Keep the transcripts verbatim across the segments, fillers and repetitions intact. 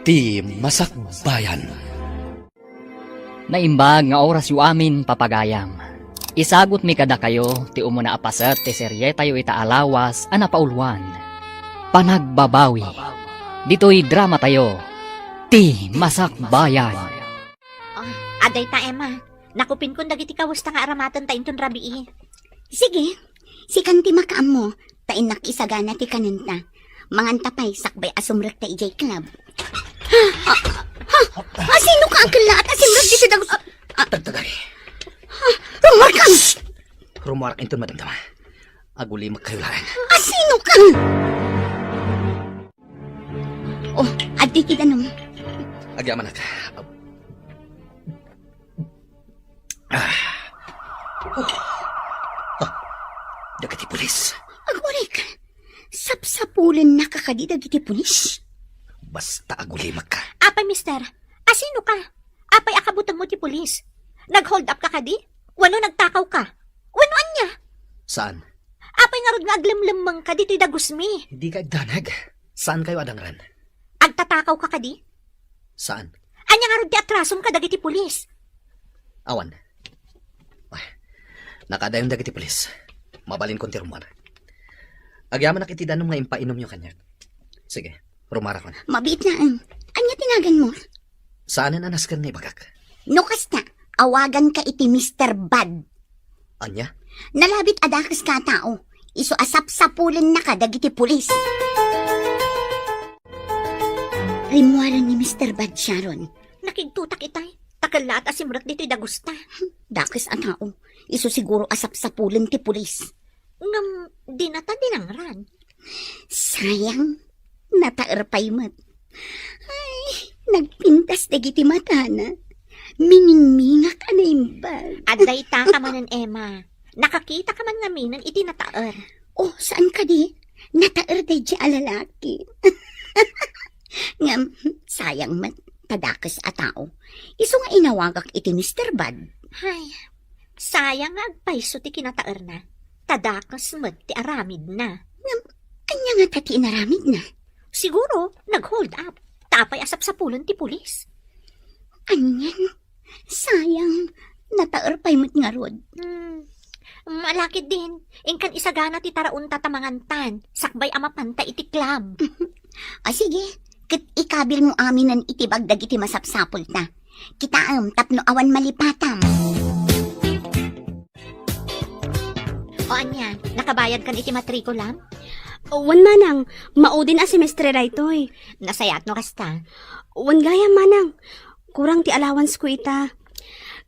Ti Masakbayan. Naimbag nga orasyo amin, papagayam. Isagutmi kadakayo ti umuna a paset ti serietayo ita a lawas a napauluan, Panagbabawi. Ditoy dramatayo, Ti Masakbayan. Oh, adda ita, Emma. Nakupinkon dagiti kawesta nga aramatenta inton rabii. Sige, sikan ti makaammo, ta innak isagana ti kanenta. Manganta pay sakbay a sumrekta idiay club. Ha? Ha? Asinoka a kellaat a simrek ditoy dagus? Ah, ah. Tagtagari. Ha? Rumuarka! Shh! Rumuarak inton madamdama. Agulimakkayo laeng. Asinoka? Oh, adda ti danum. Agyamanak. Ah. Oh. Ah. Dagiti pulis. Agurik, sapsapulennaka kadi dagiti pulis? Basta agulimakka. Apay, mister, asinoka? Apay a kabutengmo ti pulis? Nag-hold up ka kadi? Wenno nagtakawka? Wenno ania? Saan? Apay ngarud nga aglemlemmengka ditoy dagusmi? Dika agdanag. Saankayo a dangran? Agtatakawka kadi? Saan? Ania ngarud ti atrasom kadagiti pulis? Awan. Ah, nakaadayon dagiti pulis. Mabalinkon ti rummuar. Agyamanak iti danum nga impainomyo kaniak. Sige, rumuarakon. Mabiit laeng. Ania ti naganmo? Saanen a nasken nga ibagak? No kasta, awaganka iti Mister Bad. Ania? Nalabit a dakeska a tao. Isu a sapsapulennaka dagiti pulis. Rimmuaren ni Mister Bad, Sharon. Nakigtotak itay. Ta kellaat a simrek ditoy dagusta. Dakes a tao. Isu siguro a sapsapulen ti pulis. Ngem dinata dinangran. Sayang, nataer pay met. Ay, nagpintas dagiti matana. Miningmingak a naimbag. Adda ita ka manen, Emma. Nakakita ka man ngaminen iti nataer. Oh, saan kadi? Nataer daydi a lalaki. Ngem, sayang met, ta dakes a tao. Isu nga inawagak iti Mister Bad. Hay, sayang nga agpayso ti kinataerna. Ta dakes met ti aramidna. Ngem, ania ngata ti inaramidna? Siguro, nag-hold up. Ta apay a sapsapulen ti pulis. Anian? Sayang, nataer pay met ngarud. Hmm. Malakid din, inkan isagana ti taraonta ta mangantan, sakbay a mapanta iti club. A, sige, ket ikabilmo aminen iti bag dagiti masapsapulta. Kitaem tapno awan malipatam. O ania, nakabayadkan iti matrikulam? Wen, manang, maudin a semestre daytoy. Nasayaat no kasta. Wen gayam, manang. Kurang ti allowance ko ita.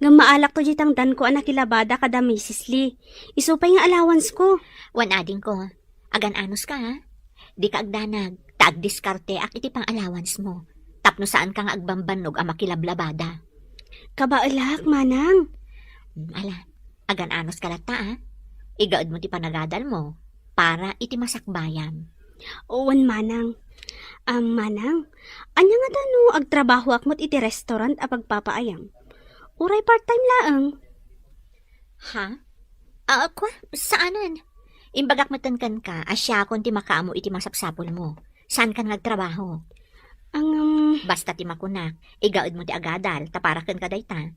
Ngem maalakto diay tangdanko a nakilabada kada Misis Lee. Isu pay nga allowance ko. Wen adingko, agan-anos ka, ha? Dika agdanag, ta agdiskarteak iti pang-allowance mo. Tapno saan ka nga agbambannog a makilablabada. Kabaelak, manang. Hmm, ala, agan-anos ka latta, a. Igaedmo ti panagadal mo para iti masakbayam. Wen, manang. Am, manang, ania ngata no agtrabahoak met iti restaurant a pagpapaayam? Uray part-time laeng. Ha? A, kua, saanen. Imbagak metten kenka a siakon ti makaammo iti masapsapulmo. Saankan nga agtrabaho. Ngem, basta ti makunak, igaedmo ti agadal, ta para kenka dayta.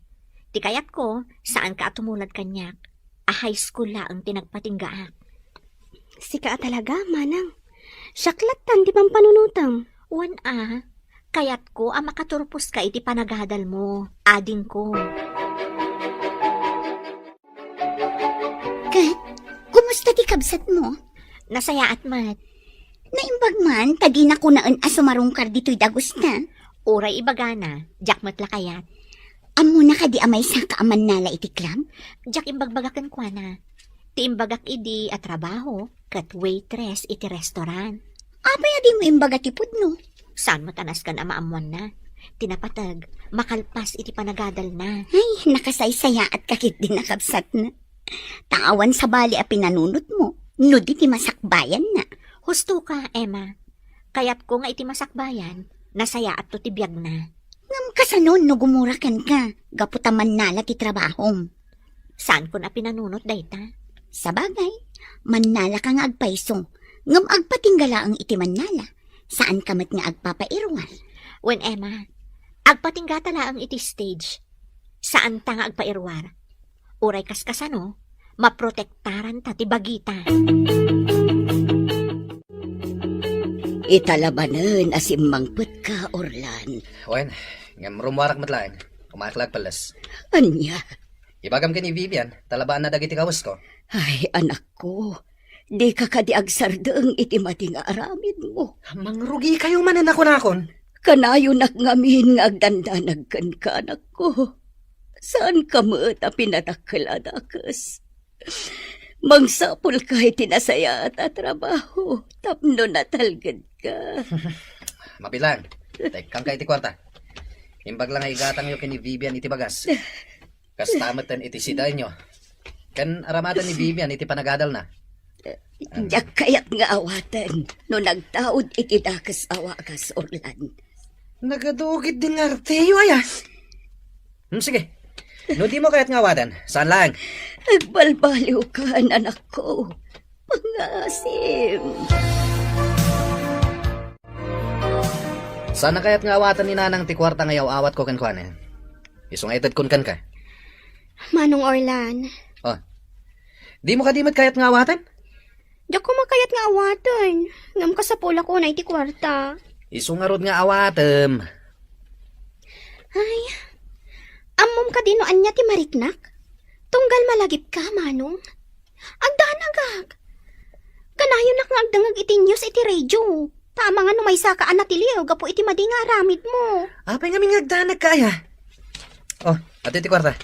Ti kayatko, saanka a tumulad kaniak, a high school laeng ti nagpatinggaak. Sika a talaga, manang. Siak lattan ti pampanunotem. Wen a, kayatko a makaturposka iti panagadal mo, adingko. Ket, kumusta ti kabsatmo? Nasayaat met. Naimbag man ta dina kunaen a sumarungkar ditoy dagusta. Uray ibagana, diak met la kayat. Ammona kadi a maysaka a mannala iti club? Diak imbagbaga kenkuana. Ti imbagak idi a trabaho ket waitress iti restaurant. Apay a dimo imbaga ti pudno? Saan met a nasken a maammoanna. Ti napateg, makalpas iti panagadalna. Ay, nakasaysayaatka ketdi a kabsatna. Ta awan sabali a pinanunotmo, no di ti masakbayanna. Husto ka, Emma. Kayatko nga iti masakbayan, nasayaatto ti biagna. Ngem kasano no gumura kenka, gapu ta mannala ti trabahom? Saankon a pinanunot dayta. Sabagay, mannalaka nga agpayso, ngem agpatingga laeng iti mannala. Saanka met nga agpapairuar. Wen, Emma, agpatinggata laeng iti stage. Saanta nga agpairuar. Uray kaskasano, maprotektaranta ti bagita. Ita la manen a simmangpetka, Orlan. Wen, ngem rummuarak met laeng. Umayak la agpelles. Ania? Ibagam ken ni Vivian, talabaanna dagiti kawesko. Ay, anakko, dika kadi agsardeng iti madi nga aramidmo. Mangrugikayo manen a kunakon. Kanayonak ngamin nga agdandanag kenka, anakko. Saanka met a pinadakkel a dakes. Mangsapulka iti nasayaat a trabaho tapno natalgedka. Mabilang, tekkangka iti kuarta. Imbag la nga igatangyo ken ni Vivian iti bagas. Kasta met iti sidaenyo. Ken aramaten ni Vivian iti panagadalna. Diak kayat nga awaten no nagtaud iti dakes a wagas, Orlan. Nagadu ketdin nga arteyo, aya. Hmm, sige. No dimo kayat nga awaten, saan laeng? Agbalbaliwkan, anakko. Pangasim. Saan a kayat nga awaten ni Nanang ti kuarta nga yaw-awatko kenkuana? Isu nga itedkon kenka. Manong Orlan. Oh. Dimo kadi met kayat nga awaten? Diak koma kayat nga awaten. Ngem kasapulak unay ti kuarta. Isu ngarud nga awatem. Ay, ammom kadi no ania ti mariknak? Tunggal malagipka, Manong. Agdanagak. Kanayonak nga agdengngeg iti news iti radio. Ta amangan no maysaka a natiliw gapu iti madi nga aramidmo. Apay ngamin nga agdanagka, aya? Oh, adtoy ti kuarta.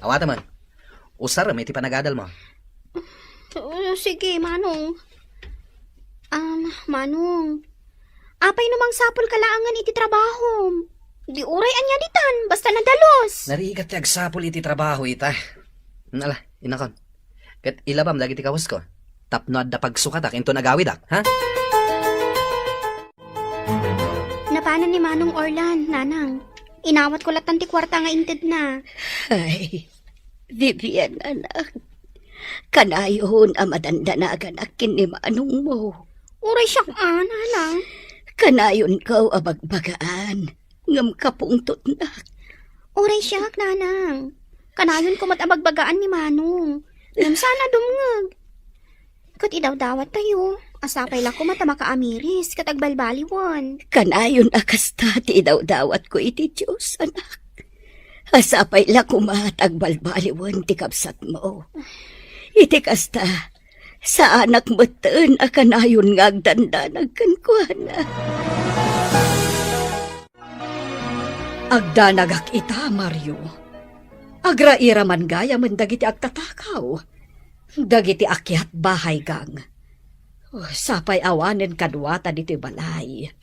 Awatem man. Usarem iti panagadalmo. Oh, sige, Manong. Um, Manong, apay no mangsapulka laengen iti trabahom? Di uray ania ditan, basta nadalus. Narigat ti agsapul iti trabaho ita. Ala, inakon. Ket ilabam dagiti kawesko. Tapno adda pagsukatak inton agawidak, ha? Napanan ni Manong Orlan, Nanang. Inawatko lattan ti kuarta nga intedna. Ay, Vivian, anak. Kanayon a madandanaganak ken ni manongmo. Uray siak a, Nanang. Kanayonko a bagbagaan, ngem kapungtotnak. Uray siak, Nanang. Kanayonko met a bagbagaan ni Manong. Ngem saan a dumngeg. Ket idawdawattayo, a sapay la koma ta makaamiris ket agbalbaliwen. Kanayon a kasta ti idawdawatko iti Dios, anak. A sapay la koma ta agbalbaliwen ti kabsatmo. Iti kasta, saanak metten a kanayon nga agdandanag kenkuana. Agdanagak ita, Mario. Agrairaman gayamen dagiti agtatakaw, dagiti akiat bahay gang. Oh, sapay awanen kaduata ditoy balay.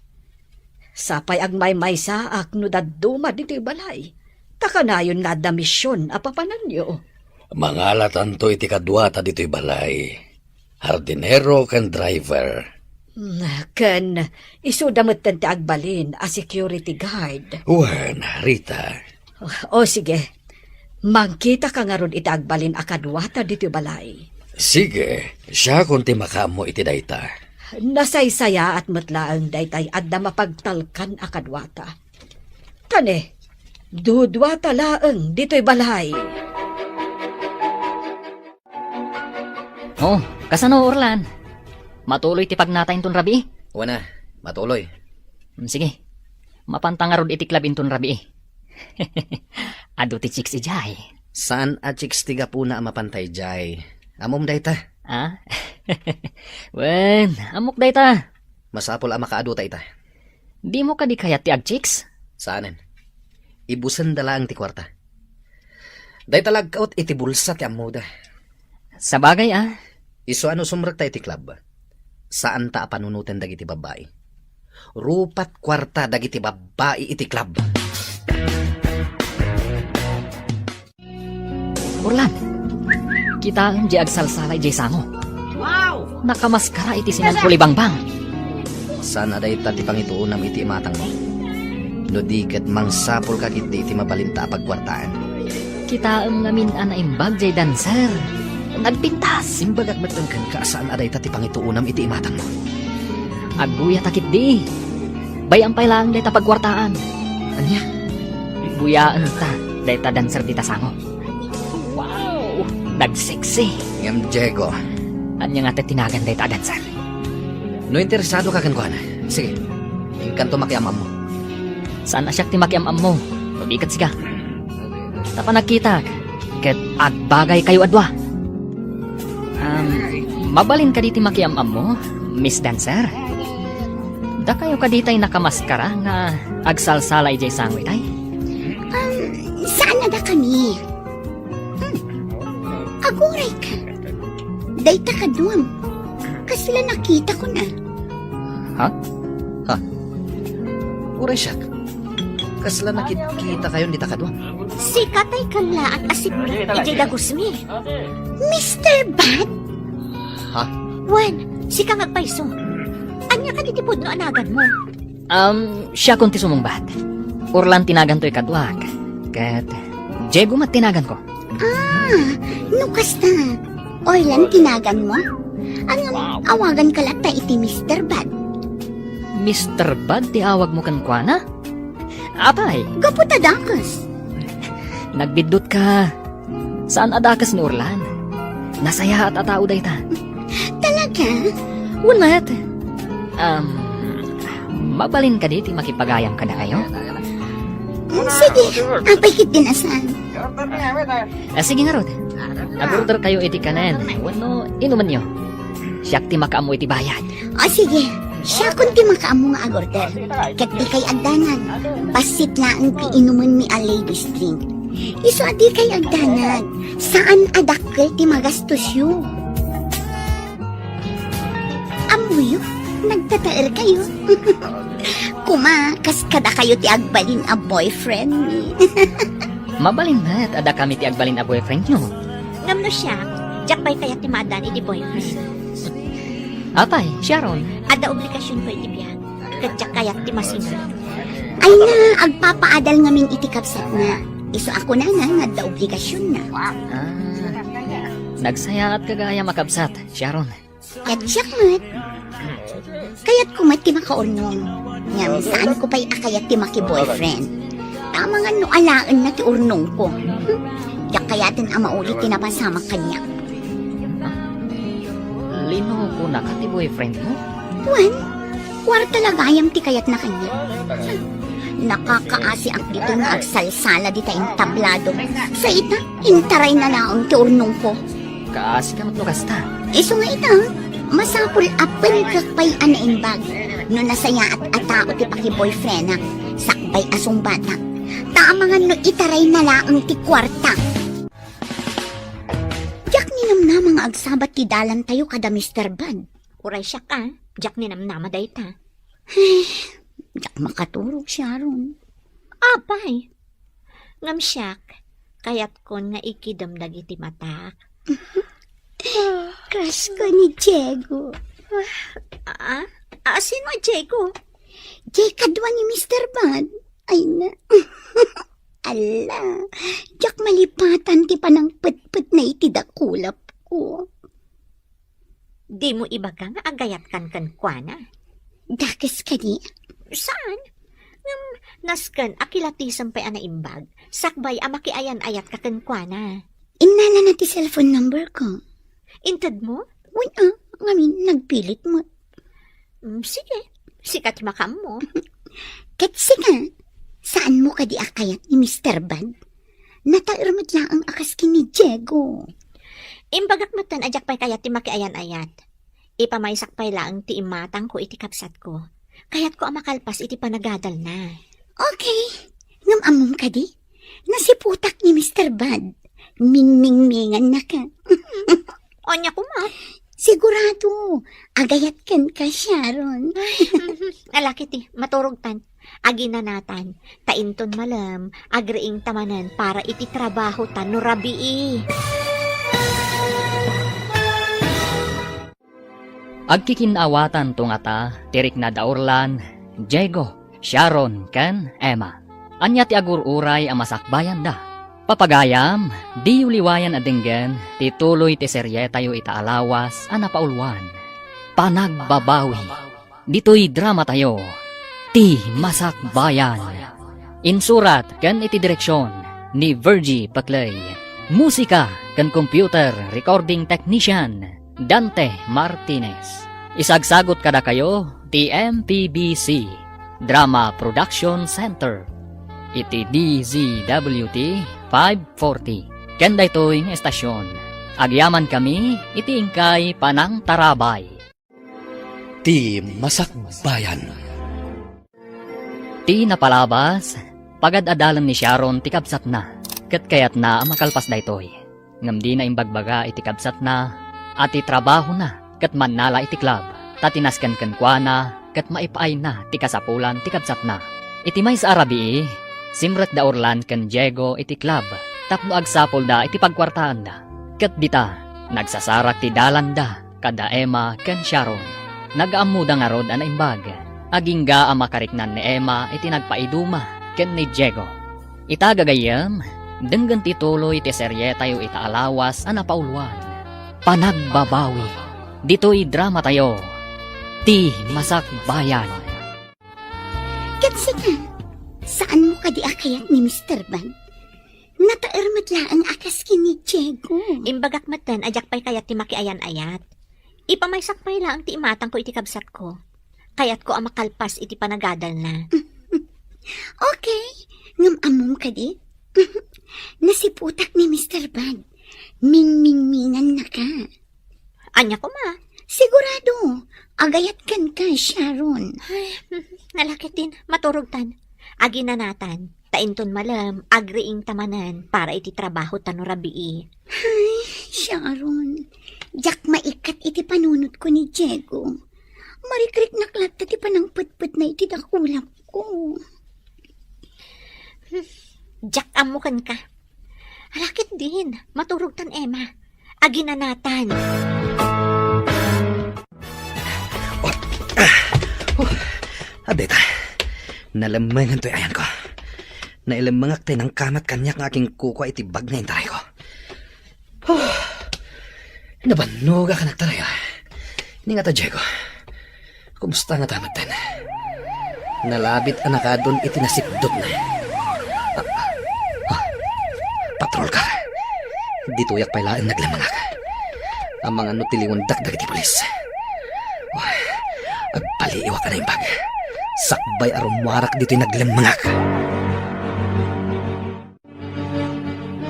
Sapay agmaymaysaak no dadduma ditoy balay, ta kanayon nga adda mision a papananyo. Mangalatanto iti kaduata ditoy balay. Hardinero ken driver. Mm, ken isuda metten ti agbalin a security guard. Wen, Rita. O, o, sige. Mangkitaka ngarud iti agbalin a kaduata ditoy balay. Sige, siakon ti makaammo iti dayta. Nasaysayaat met laeng daytay adda mapagtalkan a kaduata. Kani, duduata laeng ditoy balay. Oh, kasano, Orlan? Matuloy ti pagnata inton rabii? Wen a, matuloy. Hmm, sige. Mapanta ngarud iti club inton rabii. Adu ti chicks idiay. Saan a chicks ti gapuna a mapanta idiay? Ammom dayta? Ah? Wen, ammok dayta. Masapul a makaaduta ita. Dimo kadi kayat ti agchicks? Saanen. Ibusenda laeng ti kuarta. Dayta la agkaot iti bulsa ti ammoda. Sabagay a. Isu a no sumrekta iti club, saanta a panunoten dagiti babbai. Rupat kuarta dagiti babbai iti club. Orlan, kitaem diay agsalsala idiay sango. Wow! Nakamaskara iti sinagpulibangbang. Saan a dayta ti pangituonam iti imatangmo. No di ket mangsapulka ketdi iti mabalinta a pagkuartaan. Kitaem ngamin a naimbag diay dancer. Nagpintas. Imbagak met kenka a saan a dayta ti pangituonam iti imatangmo. Agguyata ketdi. Bay-am pay laeng dayta pagkuartaan. Ania? Buyaenta dayta dancer dita sango. Wow! Nagseksi. Ngem Diego. Ania nga ti tinagan dayta a dancer? No interesado ka kenkuana, sige. Inkanto makiam-ammo. Saan a siak ti makiam-ammo no di ket sika. Ta panagkitak, ket agbagaykayo a dua. Um, mabalin kadi ti makiam-ammo, Miss Dancer? Dakayo kadi tay nakamaskara nga agsalsala idiay sango itay? Um, saan a dakami? Hmm. Aguray ka. Dayta kaduam. Kasla nakita ko na. Ha? Ha? Uray siak. Kasla nakit-, kita kayon dita kaduam? Sika tay kallaat a sipnget idiay dagusmi. Mister Bad? Ha? Wen, sika nga agpayso. Ania kadi ti pudno a naganmo? Um, siakon ti sumungbat. Orlan ti naganto ikaduak. Ket Diego met ti naganko. Ah, no kasta, Orlan ti naganmo? Ngem awaganka latta iti Mister Bad. Mister Bad ti awagmo kenkuana? Apay? Gapu ta dakes. Nagbiddutka. Saan a dakes ni Orlan. Nasayaat a tao dayta. Talaga? Wen met. Um, mabalin kadi ti makipagayam kadakayo? Mm, sige, apay ketdi a saan. Ah, sige ngarud. Agorder kayo iti kanen wenno inumenyo. Siak ti makaammo iti bayad. O sige, siakon ti makaammo nga agorder. Ket dikay agdanag, bassit laeng ti inumenmi a ladies drink. Isu a dikay agdanag, saan a dakkel ti magastosyo. Ammoyo, nagtataerkayo. Koma, kas kadakayo ti agbalin a boyfriendmi. Mabalin met a dakami ti agbalin a boyfriendyo. Ngem no siak, diak pay kayat ti maaddaan iti boyfriend. Apay, Sharon? Adda obligasionko iti biag, ket diak kayat ti masinag. Ay na, agpapaadal ngamin iti kabsatna. Isu a kunana nga adda obligasionna. Ah, nagsayaatka gayam a kabsat, Sharon. Ket siak met. Kayatko met ti makaurnong. Ngem saanko pay a kayat ti maki-boyfriend. Amangan no alaenna ti urnongko. Diak kayaten a mauli ti napasamak kaniak. Lino kunaka ti boyfriendmo? Wen, kuarta la gayam ti kayatna kaniak. Nakakaasiak ditoy nga agsalsala dita entablado. Sa ita, intarayna laeng ti urnongko. Kaasi ka met no kasta. Isu nga ita, masapul a penkek pay a naimbag no nasayaat a tao ti paki-boyfriendak, sakbay a sungbatak. Ta amangan no itarayna laeng ti kuarta. Diak ninamnama nga agsabat ti dalantayo kada Mister Bad. Uray siak a, diak ninamnama dayta. Ay, diak makaturog, Sharon. Apay, ngem siak, kayatkon nga ikidem dagiti matak. Crush ko ni Diego. Ah? Ah, sino a Diego? Diay kadua ni Mister Bad. Ay na. Ala, diak malipatan ti panangpetpetna iti dakulapko. Dimo ibaga nga agayatkan kenkuana? Dakes kadi? Saan? Ngem nasken a kilatisem pay a naimbag, sakbay a makiayan-ayatka kenkuana. Innalana ti cellphone number ko. Intedmo? Wen a, ngamin nagpilit met. Mm, sige, sika ti makaammo. Ket sika, saanmo kadi a kayat ni Mister Bad? Nataer met laeng a kas ken ni Diego. Imbagak metten a diak pay kayat ti makiayan-ayat. Ipamaysak pay laeng ti imatangko iti kabsatko. Kayatko a makalpas iti panagadalna. Okay. Ngem ammom kadi? Nasiputak ni Mister Bad. Minmingmingannaka. Ania koma? Sigurado, agayat kenka, Sharon. Ay, mhm. Ala ketdi, maturogtan. Aginanatan, ta inton malem, agriingta manen para iti trabahota no rabii. Agkikin-awatanto ngata ti rikna da Orlan, Diego, Sharon, ken Emma. Ania ti agur-uray a masakbayanda? Papagayam, diyo liwayan a denggen ti tuloy ti serietayo ita a lawas a napauluan, Panagbabawi. Ditoy dramatayo, Ti Masakbayan. Insurat ken iti direksion ni Virgie Paclay. Musika ken computer recording technician, Dante Martinez. Isagsagut kadakayo ti M P B C Drama Production Center iti D Z W T five forty. Ken daytoy nga estasyon, agyamankami iti inkay panangtarabay. Ti Masakbayan. Ti napalabas, pagad-adalen ni Sharon ti kabsatna, ket kayatna a makalpas daytoy. Ngem dina imbagbaga iti kabsatna a ti trabahona ket mannala iti club, ta ti nasken kenkuana ket maip-ayna ti kasapulan ti kabsatna. Iti maysa a rabii, simrekda Orlan ken Diego iti club tapno agsapulda iti pagkuartaanda. Ket dita, nagsasarak ti dalanda kada Emma ken Sharon. Nagaammoda ngarud a naimbag. Agingga a makariknan ni Emma iti nagpaiduma ken ni Diego. Ita gagayyem, denggen ti tuloy ti serietayo ita a lawas a napauluan, Panagbabawi. Ditoy dramatayo, Ti Masakbayan. Ket sika, saanmo kadi a kayat ni Mister Bad? Nataer met laeng a kas ken ni Diego. Imbagak metten a diak pay kayat ti makiayan-ayat. Ipamaysak pay laeng ti imatangko iti kabsatko. Kayatko a makalpas iti panagadalna. Okay, ngem ammom kadi? Nasiputak ni Mister Bad. Mingmingminannaka. Ania koma? Sigurado, agayat kenka, Sharon. Ay, nalakit din, maturogtan. Aginanatan, ta inton malem, agriingta manen para iti trabaho ta no rabii. Ay, Sharon, diak maikat iti panunotko ni Diego. Marikriknak latta ti panangpetpetna iti dakulapko. Diak ammo kenka. Alakit din, maturogtan, Emma. Aginanatan. Oh, ah, oh, adda ita. Nalemmengan toy ayanko. Nailemmengak tay nangkamat kaniak nga akinkukua iti bag nga intarayko. Oh, nabannogak a nagtaray, ah. Ni nga ta, Diego. Kumusta ngata metten? Nalabit a nakaadun iti nasipdutna. Ah, ah, patrol ka. Ditoyak pay laeng naglemmengak. Amangan no tiliwendak dagiti pulis. Oh, agpaliiwak a naimbag. Sakbay a rummuarak ditoy naglemmengak.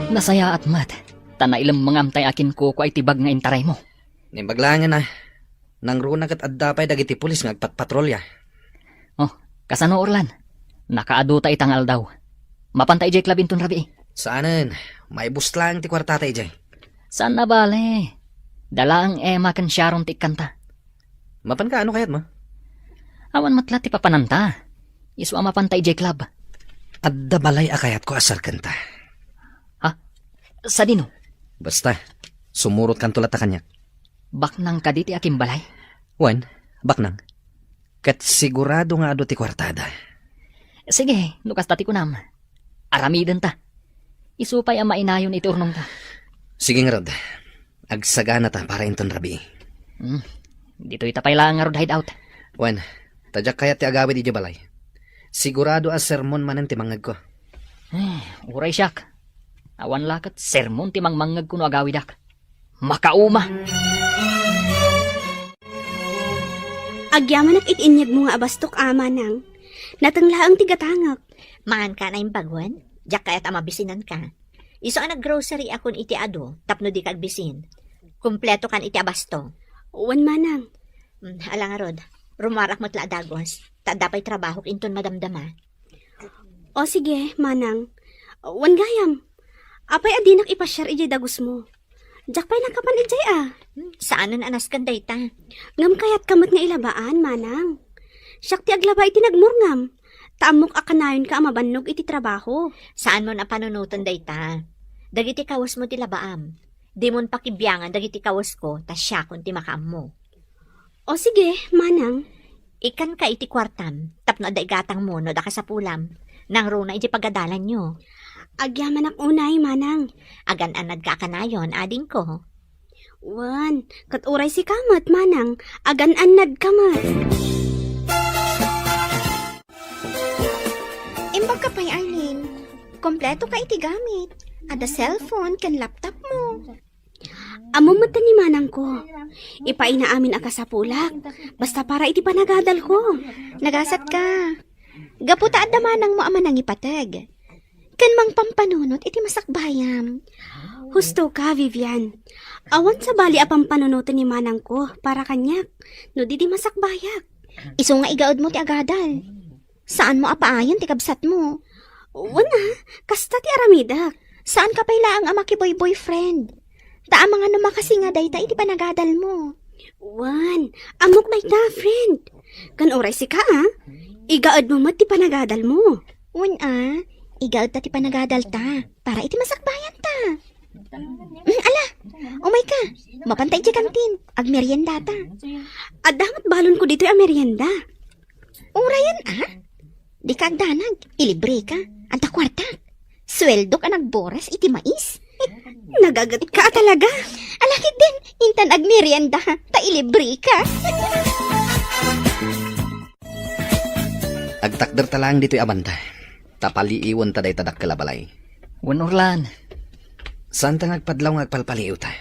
Nasayaat met, ta nailemmengam tay akinkukua iti bag nga intaraymo. Naimbag laengen a, nangruna ket adda pay dagiti pulis nga agpatpatrolya. Oh, kasano, Orlan? Nakaadu ta ita nga aldaw. Mapanta idiay club inton rabii? Saanen, maibus laeng ti kuartata idiay. Saan a bale. Dalaeng Emma ken Sharon ti ikkanta. Mapanka, ano kayatmo? Awan met la ti papananta. Isu a mapanta idiay club. Adda balay a kayatko a serkenta. Ha? Sadino? Basta, sumurotkanto latta kaniak. Baknang kadi ti akimbalay? Wen, baknang. Ket sigurado nga adu ti kuartada. Sige, no kasta ti kunam. Aramidenta. Isu pay a mainayon iti urnongta. Sige ngarud. Agsaganata para inton rabii. Hmm. Ditoyta pay laeng ngarud hideout. Wen, ta diak kayat ti agawid idiay balay. Sigurado a sermon manen ti mangngegko. Eh, uray siak. Awan la ket sermon ti mangmangngegko no agawidak. Makauma! Agyamanak iti inyegmo nga abastok, a, Manang. Nateng laeng ti gatangek. Maanka a naimbag wen? Diak kayat a mabisinanka. Isu a nag-grocery akon iti adu tapno dika agbisin. Kumpleto kan iti abasto. Wen, Manang. Mm, ala ngarud, rummuarak met la a dagus, ta adda pay trabahok inton madamdama. O sige, Manang. Wen gayam, apay a dinak ipasiar idiay dagusmo? Diak pay nakapan idiay a. Hmm, saanen a nasken dayta. Ngem kayatka met nga ilabaan, Manang. Siak ti aglaba iti nagmurngam. Ta ammok a kanayonka a mabannog iti trabaho. Saanmon a panunoten dayta. Dagiti kawesmo ti labaam. Dimon pakibiangan dagiti kawesko ta siakon ti makaammo. O sige, Manang. Ikkanka iti kuartam tapno adda igatangmo no adda kasapulam. Nangruna iti pagadalanyo. Agyamanak unay, Manang. Agan-annadka a kanayon, adingko. Wen, ket uray sika met, Manang, agan-annadka met. Apay, Arlene, kompleto ka iti gamit. Adda cellphone ken laptop mo. Ammom met ni manangko. Ipaina amin a kasapulak. Basta para iti panagadalko. Nagasat ka. Gapu ta adda manangmo a manangipateg. Ken mangpampanunot iti masakbayam. Husto ka, Vivian. Awan sabali a pampanunoten ni manangko para kaniak no di di masakbayak. Isu nga igaudmo ti agadal. Saanmo a paayen ti kabsatmo. Wen a, kasta ti aramidek. Saan ka pay laeng a makiboy-boyfriend. Ta amangan no makasinga dayta iti panagadalmo. Wen, ammok dayta, friend. Ken uray sika, a? Igaedmo met ti panagadalmo. Wen a, igaedta ti panagadalta para iti masakbayanta. Mm, ala, umayka. Mapanta idiay kantin. Agmeriendata. Adda met balonko ditoy a merienda. Urayen a? Dika agdanag, ilibreka. Adda kuartak. Sueldok a nagboras iti mais. Nagagetka a talaga. Ala ketdin, intan agmerienda, ta ilibreka. Agtakderta laeng ditoy a banda. Ta paliiwenta dayta dakkel a balay. Wen, Orlan. Saanta nga agpadlaw nga agpalpaliiwta.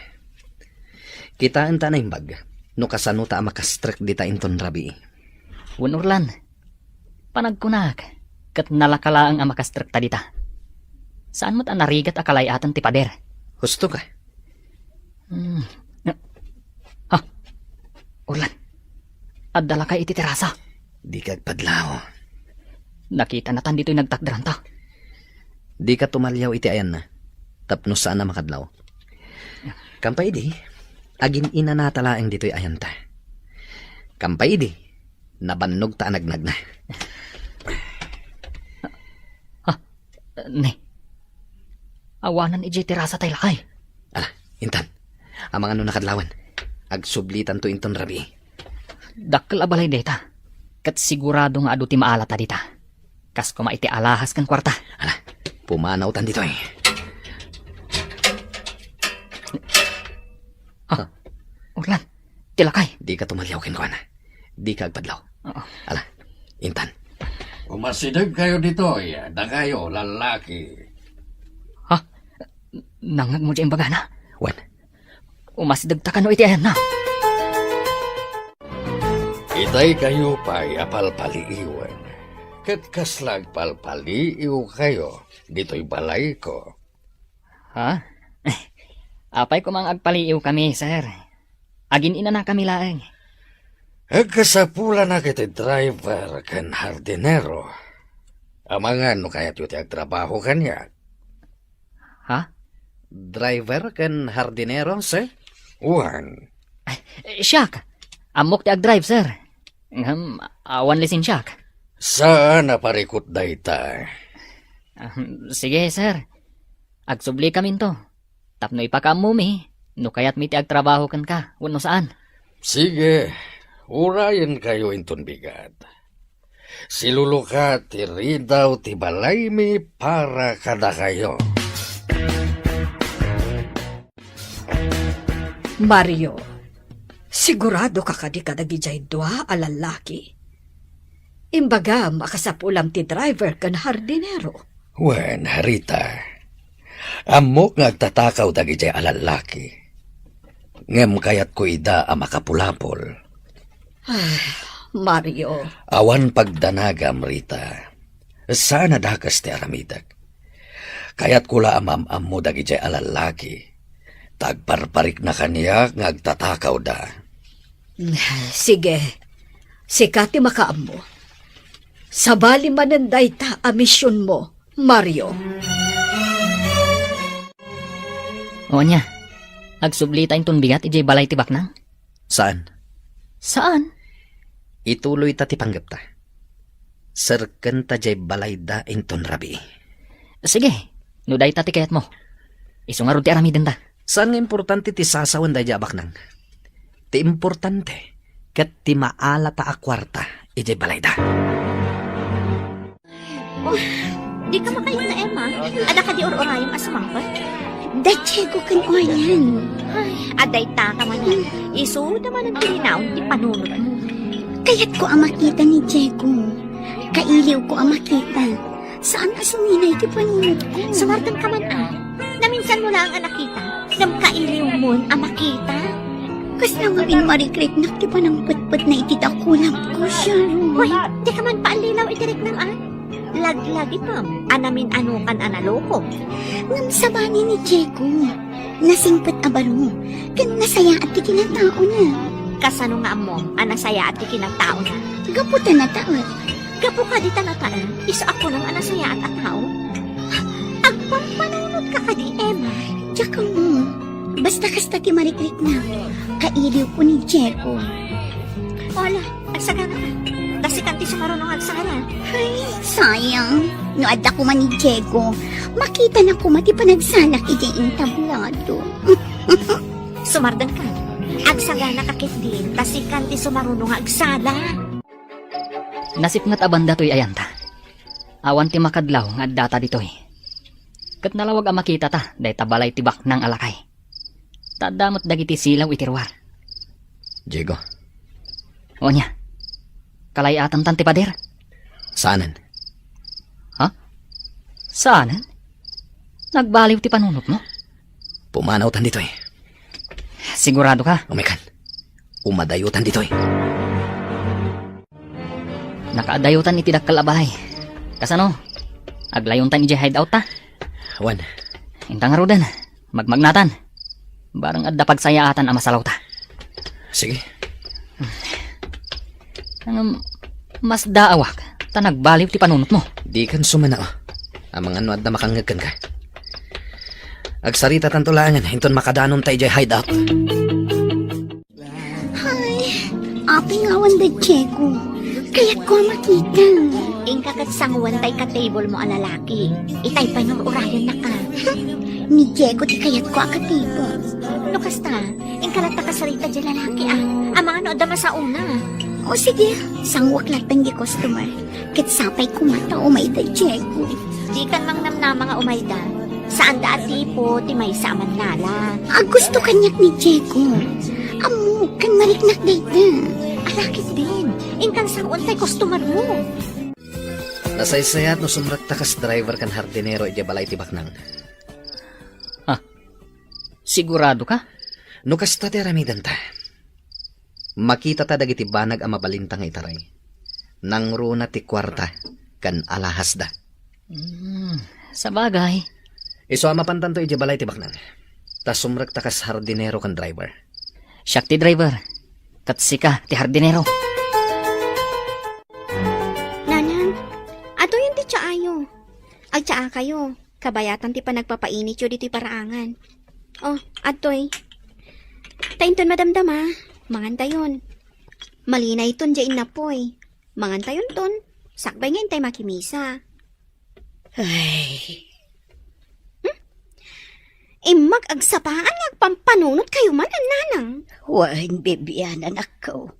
Kitaenta a naimbag no kasanota a makastrek dita inton rabii. Wen, Orlan. Panagkunak, ket nalaka laeng a makastrekta dita. Saan met a narigat a kalay-atan ti pader. Husto ka? Hmm. Ha? Orlan, adda lakay iti terasa. Dika agpadlaw. Nakitanatan ditoy nagtakderanta. Dika tumaliaw iti ayanna, tapno saan a makadlaw. Kampay idi, agin-inanata laeng ditoy ayanta. Kampay idi, nabannogta a nagnagna. Ha? Ne. Awanan idiay terasa tay lakay. Ala, intan. Amangan no nakadlawan. Agsublitanto inton rabii. Dakkel a balay dayta. Ket sigurado nga adu ti maalata dita. Kas koma iti alahas ken kuarta. Ala, pumanawtan ditoy. Ha? Orlan, ti lakay. Dika tumaliaw kenkuana. Dika agpadlaw. Oo. Ala, intan. Umasideg kayo ditoy, dakayo, lallaki. Ha? Nangngegmo diay imbagana? Wen. Umasidegta kano iti ayanna? Itay kayo pay a palpaliiwen. Ket kasla agpalpaliiw kayo ditoy balayko. Ha? Apay koma nga agpaliiw kami, sir? Agin-inana kami laeng. Agkasapulanak iti driver ken hardinero. Amangan no kayatyo ti agtrabaho kaniak. Ha? Driver ken hardinero, sir? Wen. Ay, eh, siak. Ammok ti agdrive, sir. Ngem, awan lisensiak. Saan a parikut dayta? Ah, sige, sir. Agsubli kaminto. Tapno ipakaammomi, no kayatmi ti agtrabaho kenka, wenno saan. Sige, urayen kayo inton bigat. Siluluka ti ridaw ti balaymi para kadakayo. Mario, sigurado ka kadi kadagidiay dua a lallaki? Imbagam a kasapulam ti driver ken hardinero. Wen, Rita. Ammok nga agtatakaw dagidiay a lallaki. Ngem kayatko ida a makapulapol. Ay, Mario. Awan pagdanagam, Rita. Saan a dakes ti aramidek. Kayatko la a maam-ammo dagidiay a lallaki. Ta agparparikna kaniak nga agtatakawda. Sige. Sika ti makaammo. Sabali manen dayta a misionmo, Mario. O ania, agsublita inton bigat idiay balay ti baknang? Saan? Saan? Ituloyta ti panggepta. Serkenta diay balayda inton rabii. Sige, no dayta ti kayatmo. Isu ngarud ti aramidenta. Saan nga importante ti sasawen daydiay a baknang. Ti importante, ket ti maalata a kuarta idiay balayda. Oh, di ka makayon na, Emma. Adda kadi ur-urayem a sumangpet? Da Diego ken Oyan. Ay, adda ita ka man. Isu da man ang tininaon ti panunot mo. Kayat ko a makita ni Diego. Kailiw ko a makita. Saan Ti panunotko. Sumardengka man, a. Naminsanmo laeng a nakita. Ngem kailiwmon a makita. Kasla ngamin marikriknak ti panangpetpetna iti dakulapko, Sharon. Wen, dika man paallilaw iti riknam, a. Laglagipem a namin-anokan a naloko. Ngem sabali ni Diego. Nasingpet a baro, ken nasayaat ti kinataona. Kasano nga ammom a nasayaat ti kinataona? Gapu ta nataet. Gapu kadi ta nataet, isu a kunam a nasayaat a tao? Agpampanunotka kadi, Emma? Diak ammo. Basta kasta ti marikriknak. Kailiwko ni Diego. Wala, agsagana ka. Ta sikan ti sumaruno nga agsala. Ay, sayang. No adda koma ni Diego, makitana koma ti panagsalak idiay entablado. Sumardengka. Agsagana ka ketdin, ta sikan ti sumaruno nga agsala. Nasipnget a banda toy ayanta. Awan ti makadlaw nga addata ditoy. Ket nalawag a makitata dayta balay ti baknang a lakay. Ta adda met dagiti silaw iti ruar. Diego. Ania? Kalay-atantan ti pader? Saanen. Ha? Saanen? Nagbaliw ti panunotmo? Pumanawtan ditoy. Sigurado ka? Umaykan. Umadayutan ditoy. Nakaadayotan iti dakkel a balay. Kasano? Aglawontan idiay hideout ta? Wen. Inta ngaruden. Magmagnatan. Bareng adda pagsayaatan a masalawta. Sige. Ngem, masdaawak, ta nagbaliw ti panunotmo. Dikan sumanao. Amangan no adda makangngeg kenka. Agsaritatanto laengen inton makadanonta idiay hideout. Ay, apay nga awan da Diego. Kayatko a makita. Inka ket sangoen tay ka-table mo a lalaki. Itay pay no ur-urayennaka. Ni Diego ti kayatko a ka-table. No kasta, inka latta kasarita diay lalaki, a. Amangan no adda masaona. O sige, sangoek latta diay customer. Ket sapay koma ta umay da Diego. Dikan mangnamnama nga umay da. Saanda a tipo ti maysa a mannala. Agusto kaniak ni Diego. Ammok ken mariknak dayta. Ala ketdin, inkan sangoen tay customer mo. Nasaysayaat no sumrekta kas driver ken hardinero idiay balay ti baknang. Ah, sigurado ka? No kasta ti aramidenta, makitata dagiti banag a mabalinta nga itaray. Nangruna ti kuarta ken alahasda. Hmm, sabagay. Isu a mapantanto idiay balay ti baknang. Ta sumrekta kas hardinero ken driver. Siak ti driver, ket sika ti hardinero. Nanang, adtoyen ti tsaayo. Agtsaakayo. Kabayatan ti panagpapainityo ditoy paraangan. Oh, adtoy. Ta inton madamdama, mangantayon. Malinayton diay innapoy. Mangantayonton, sakbay nga intay makimisa. Ay. Hmm? Immag agsapaan nga agpampanunot kayo man, nanang. Wen, Bibian, anakko.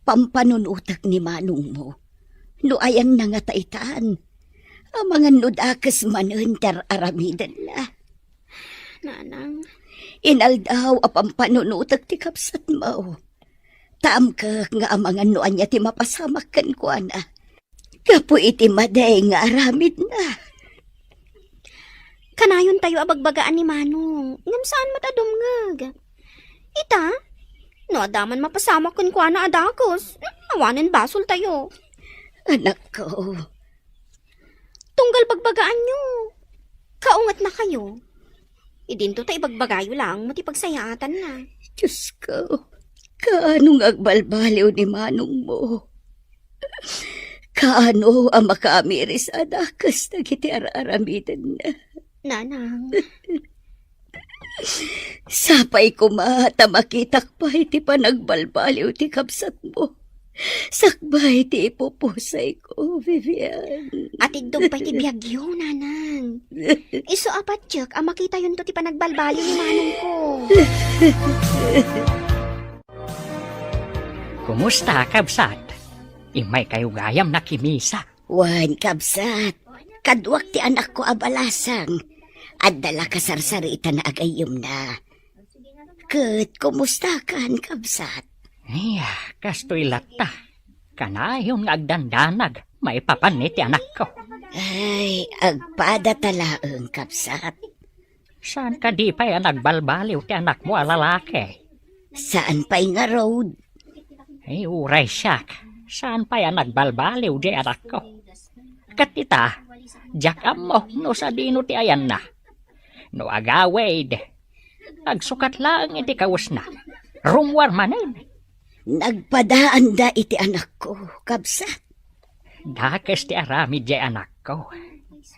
Pampanunotek ni manongmo. No ayanna nga taytan, amangan no dakes manen ti ar-aramidenna. Nanang. Inaldaw a pampanunotek ti kabsatmo. Taamkek nga amangan no ania ti mapasamak kenkuana. Gapu iti madi nga aramidna. Kanayontayo a bagbagaan ni Manong, ngem saan met a dumngeg. Ita, no adda man mapasamak kenkuana a dakes, awanen basoltayo. Anakko. Tunggal bagbagaanyo. Kaungetnakayo. Idinto ta ibagbagayo laeng met ti pagsayaatanna. Diyos ko, kaano nga agbalbaliw ni manongmo? Kaano a makaamiris a dakes dagiti ar-aramidenna? Nanang. Sapay koma ta makitak pay ti panagbalbaliw ti kabsatmo. Sakbay ti ipupusayko, Vivian. Atiddog pay ti biagyo, nanang. Isu a patiek a makitayonto ti panagbalbaliw ni manongko. Kumusta, kabsat? Immay kayo gayam nakimisa. Wen, kabsat, kaduak ti anakko a balasang. Adda la kasarsaritana a gayyemna. Ket kumustakan, kabsat? Iya, kastoy latta. Kanayon nga agdandanag maipapan iti anakko. Ay, agpada ta laeng, kabsat. Saan kadi pay a nagbalbaliw ti anakmo a lalaki? Saan pay ngarud? Ay, uray siak. Saan pay a nagbalbaliw diay anakko? Ket ita, diak ammo no sadino ti ayanna. No agawid, agsukat laeng iti kawesna. Rummuar manen. Nagpadaanda iti anakko, kabsat. Dakes ti aramid diay anakko.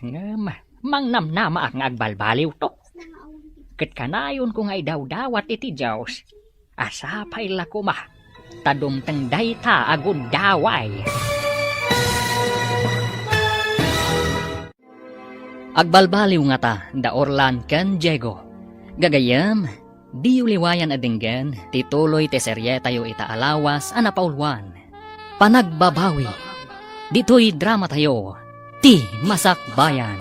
Ngem, mangnamnamaak nga agbalbaliwto. Ket kanayonko nga idawdawat iti Dios a sapay la koma ta dumteng dayta a gundaway. Agbalbaliw ngata da Orlan ken Diego. Gagayyem, diyo liwayan a denggen ti tuloy ti serietayo ita a lawas a napauluan, Panagbabawi. Ditoy dramatayo, Ti Masakbayan.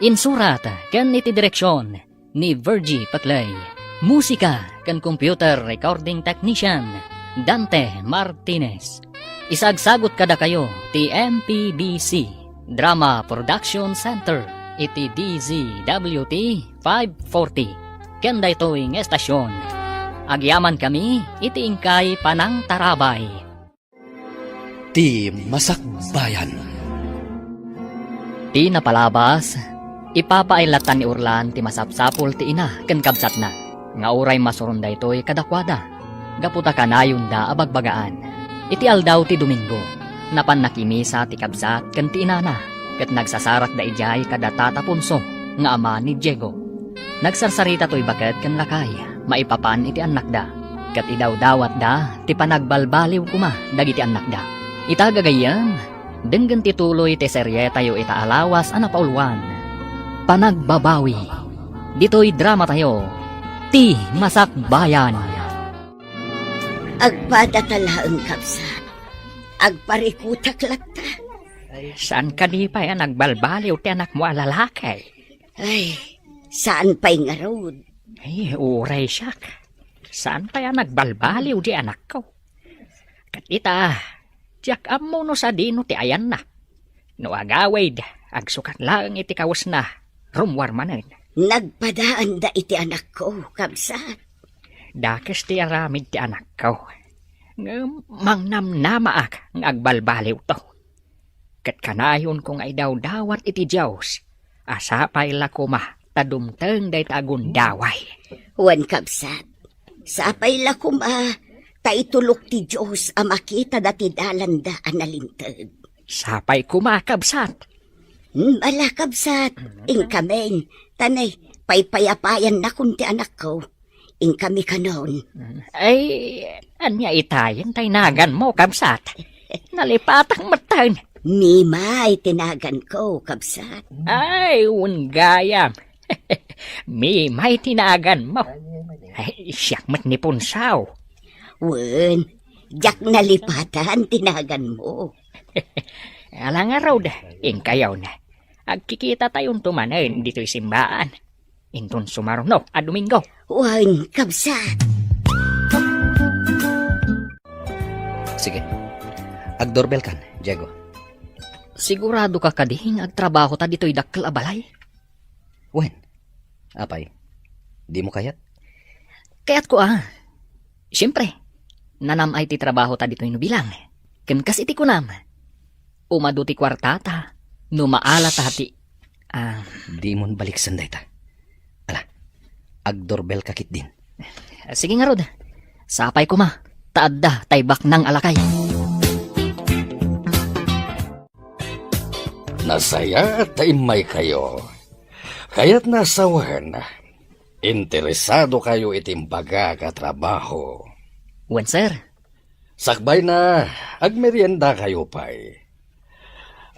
Insurat ken iti direksion ni Virgie Paclay. Musika ken computer recording technician, Dante Martinez. Isagsagut kadakayo ti M P B C Drama Production Center iti D Z W T five forty. Ken daytoy nga estasion, agyamankami iti inkay panangtarabay. Ti Masakbayan. Ti napalabas, ipapaaylatan ni Orlan ti masapsapul ti ina ken kabsatna nga uray masuron daytoy kadakuada, gapu ta kanayonda a bagbagaan. Iti aldaw ti Domingo, napan nakimisa ti kabsat ken ti inana, ket nagsasarakda idiay kada Tata Ponso nga ama ni Diego. Nagsarsarita toy baket ken lakay maipapan iti annakda, ket idawdawatda ti panagbalbaliw koma dagiti annakda. Ita gagayyem, denggen ti tuloy ti serietayo ita a lawas a napauluan, Panagbabawi. Ditoy dramatayo, Ti Masakbayan. Agpada ta laeng, kabsat. Agparikutak latta. Saan kadi pay a nagbalbaliw ti anakmo a lalaki? Ay, saan pay ngarud? Ay, uray siak. Saan pay a nagbalbaliw diay anakko? Ket ita, diak ammo no sadino ti ayanna. No agawid, agsukat laeng iti kawesna, rummuar manen. Nagpadaanda iti anakko, kabsat. Dakes ti aramid ti anakko. Ngem mangnamnamaak nga agbalbaliwto. Ket kanayonko nga idawdawat iti Dios a sapay la koma ta dumteng dayta a gundaway. Wen, kabsat, sapay la koma ta itulok ti Dios a makitada ti dalanda a nalinteg. Sapay koma, kabsat. Hmm, ala, kabsat, inkamin, ta nay, paypayapayannakon ti anakko. Inkami kanon. Ay, ania itayen tay naganmo, kabsat? Nalipatak metten. Mimay ti naganko, kabsat. Ay, wen gayam. Mimay ti naganmo. Ay, siak met ni Punsaw. Wen, diak nalipatan ti naganmo. Ala ngarud, inkayon. Agkikitatayon to manen ditoy simbaan. Inton sumaruno a Domingo. Wen, kabsat. Sige. Agdoorbell kan, Diego. Sigurado ka kadi nga agtrabaho ta ditoy dakkel a balay? Wen. Apay, dimo kayat? Kayatko a. Siempre, nanam-ay ti trabaho ta ditoy no bilang. Ken kas iti kunam, umadu ti kuartata no maala ta ti, ah, Dimon baliksen dayta. Ala, agdoorbell ka ketdin. Sige ngarud, sapay koma, ta adda tay baknang a lakay. Nasayaat ta immaykayo. Kayatna a sawen, interesadokayo iti imbagak a trabaho. Wen, sir. Sakbayna, agmeriendakayo pay.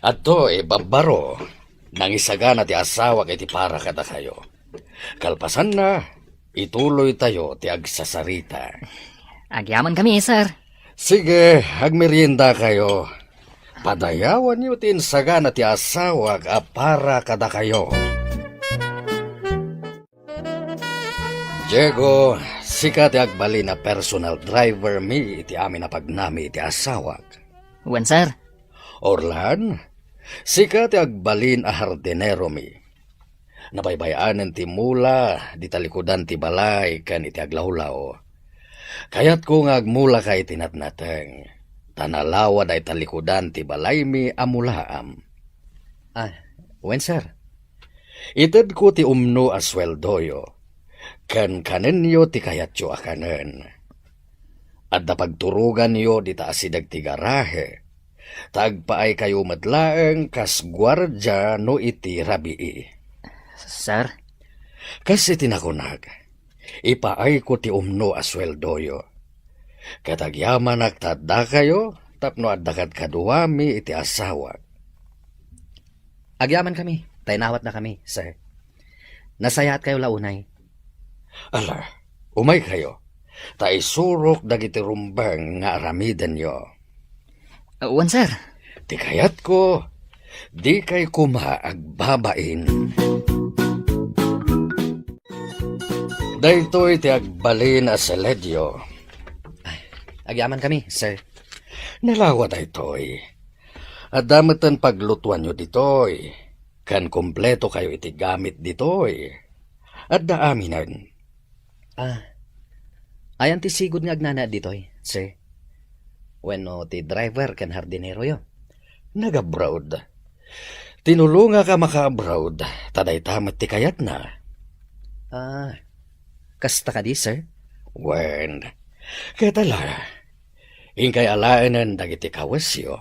Adtoy babbaro, nangisagana ti asawak iti para kadakayo. Kalpasanna, ituloytayo ti agsasarita. Agyamankami, sir. Sige, agmeriendakayo. Padayawanyo ti insagana ti asawak a para kadakayo. Diego, sika ti agbalin a personal driver mi iti amin a pagnami iti asawak. Wen, sir. Orlan, Sika ti agbalin a hardineromi. Nabaybay-anen ti mula di talikudan ti balay ken iti aglawlaw. Kayatko nga agmulaka iti natnateng, ta nalawa dayta likudan ti balaymi a mulaam. Ah, wen, sir. Itedko ti umno a sueldoyo, ken kanenyo ti kayatyo a kanen. Adda pagturoganyo dita asideg ti garahe, ta agpaaykayo met laeng kas guardia no iti rabii. Sir? Kas iti nakunak, ipaayko ti umno a sueldoyo. Ket agyamanak ta addakayo tapno adda kadkaduami iti asawak. Agyamankami, ta inawatnakami, sir. Nasayaatkayo la unay. Ala, umaykayo, ta isurok dagiti rumbeng nga aramidenyo. Wen, sir. Ti kayatko, dikay koma agbabain. Daytoy ti agbalin a seledio. Ay, agyamankami, sir. Nalawa daytoy. Adda metten paglutuanyo ditoy. Ken kumpleto kayo iti gamit ditoy. Adda aminen. Ah, ayan ti sigud nga agnanaed ditoy, sir? Wenno ti driver ken hardineroyo? Nag-abroad. Tinulongak a maka-abroad, ta dayta met ti kayatna. Ah, kasta kadi, sir? Wen, ket ala, inkay alaenen dagiti kawesyo,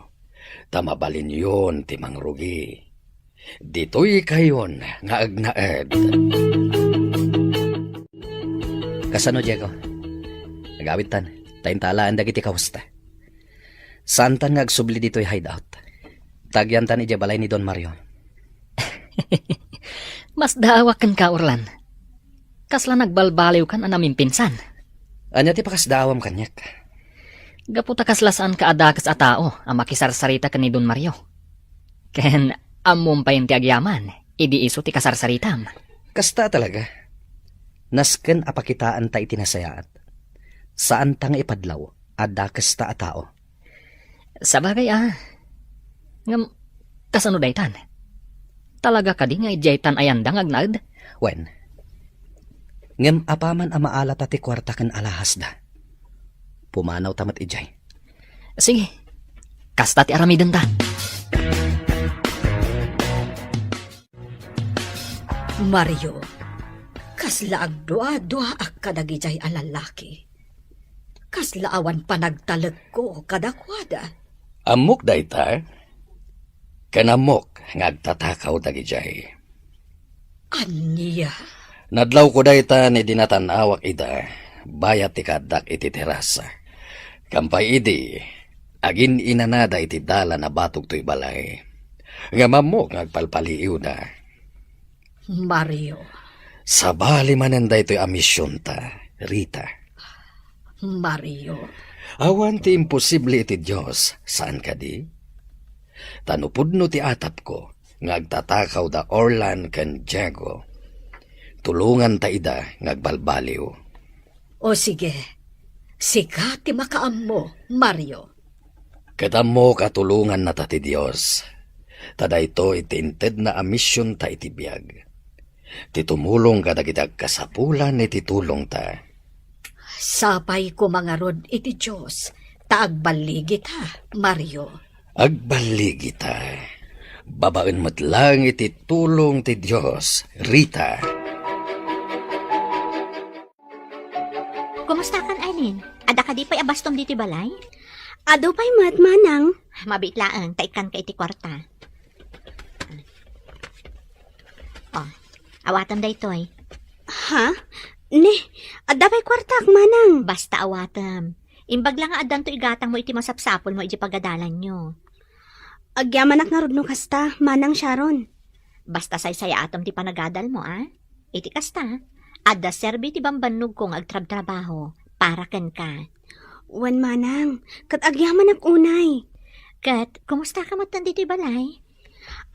ta mabalinyon ti mangrugi. Ditoykayon nga agnaed. Kasano, Diego? Agawidtan, ta inta alaen dagiti kawesta. Saantan nga agsubli ditoy hideout. Tagyantan idiay balay ni Don Mario. Masdaawak kenka, Orlan. Kasla nagbalbaliwkan a namimpinsan. Ania ti pakasdaawam kaniak? Gapu ta kasla saanka a dakes a tao a makisarsarita ken ni Don Mario. Ken ammom pay ti agyaman idi isu ti kasarsaritam. Kasta talaga. Nasken a pakitaanta iti nasayaat. Saanta nga ipadlaw a dakesta a tao. Sabagay a. Ngem, kasano daytan? Talaga kadi nga idiaytan a yanda nga agnaed? Wen. Ngem apaman a maalata ti kuarta ken alahasda, pumanawta met idiay. Sige. Kasta ti aramidenta. Mario, kasla agdua-duaak kadagidiay a lallaki. Kasla awan panagtalekko kadakuada. Ammok dayta, ken ammok nga agtatakaw dagidiay. Ania? Nadlawko dayta idi natan-awak ida, bayat ti kaaddak iti terasa. Kampay idi, agin-inanada iti dalan a batog toy balay. Ngem ammok nga agpalpaliiwda. Mario. Sabali manen daytoy a misionta, Rita. Mario. Awan ti imposible iti Dios, saan kadi? Ta no pudno ti atapko nga agtatakaw da Orlan ken Diego, tulonganta ida nga agbalbaliw. O sige, sika ti makaammo, Mario. Ket ammok a tulongannata ti Dios, ta daytoy ti intedna a misionta iti biag, ti tumulong kadagiti agkasapulan iti tulongta. Sapay koma ngarud iti Dios ta agballigita, Mario. Agballigita. Babaen met laeng iti tulong ti Dios, Rita. Kumustakan, Arlene? Adda kadi pay a bastom ditoy balay? Adu pay met, manang. Mabiit laeng, ta ikkanka iti kuarta. Oh, awatem daytoy. Ha? Ne, adda pay kuartak, manang. Basta awatem. Imbag la nga addanto igatangmo iti masapsapulmo iti pagadalanyo. Agyamanak ngarud no kasta, Manang Sharon. Basta saysayaatem ti panagadalmo, a? Iti kasta, adda serbi ti bambannogko nga agtrabtrabaho para kenka. Wen, manang, ket agyamanak unay. Ket, kumusta ka met ditoy balay?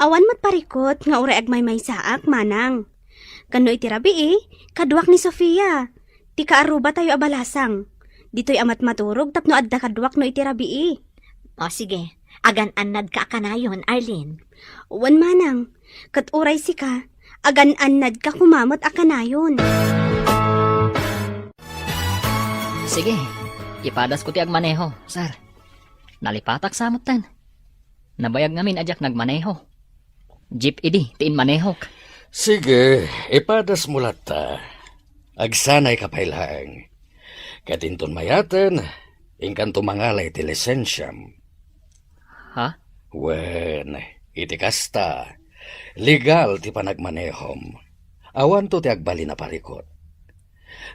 Awan met parikut nga uray agmaymaysaak, manang. Ken no iti rabii, kaduak ni Sofia, ti kaarrubatayo a balasang. Ditoy a matmaturog tapno adda kaduak no iti rabii. O, sige. Agan-annadka a kanayon, Arlene. Wen manang, ket uray sika, agan-annadka koma met a kanayon. Sige, ipadasko ti agmaneho, sir. Nalipatak sa metten. Nabayag ngamin a diak nagmaneho. Jeep idi ti inmanehok. Sige, ipadasmo latta. Agsanayka pay laeng. Ket inton mayaten, inkanto mangala iti lisensiam. Ha? Wen, iti kasta, legal ti panagmanehom. Awanto ti agbalin a parikut.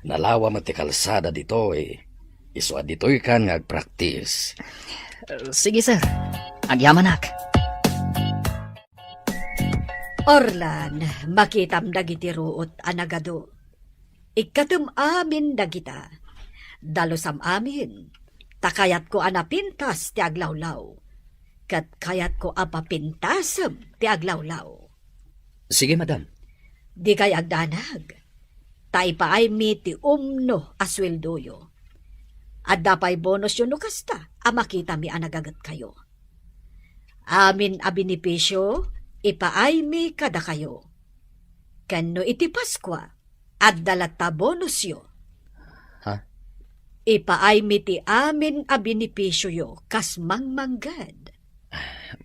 Nalawa met ti kalsada ditoy. Isu a ditoykan nga agpraktis. Sige, sir. Agyamanak. Orlan, makitam dagiti ruot a nagadu. Ikkatem amin dagita. Dalusam amin. Ta kayatko a napintas ti aglawlaw. Ket kayatko a papintasem ti aglawlaw. Sige, madam. Dikay agdanag. Ta ipaaymi ti umno a sueldoyo. Adda pay bonusyo no kasta a makitami a nagagetkayo. Amin a benepisio, ipaaymi kadakayo. Ken no iti Paskua, adda latta bonusyo. Ha? Ipaaymi ti amin a benepisioyo kas mangmangged.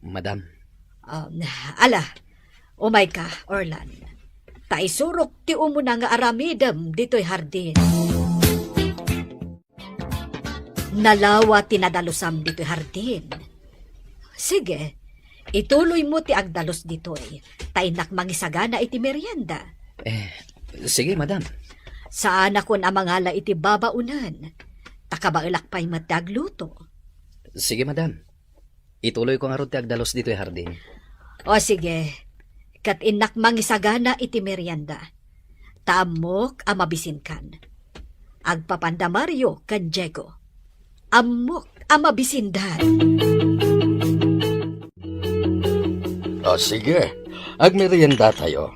Madam. Um, ala, umayka, Orlan. Ta isurok ti umuna nga aramidem ditoy hardin. Nalawa ti nadalusam ditoy hardin. Sige, ituloymo ti agdalus ditoy, ta innak mangisagana iti merienda. Eh, sige, madam. Saanakon a mangala iti babaonen, ta kabaelak pay met ti agluto. Sige, madam. Ituloyko ngarud ti agdalus ditoy hardin. O sige, ket innak mangisagana iti merienda. Ta ammok a mabisinkan. Agpapanda Mario ken Diego. Ammok a mabisindan. O sige, agmeriendatayo.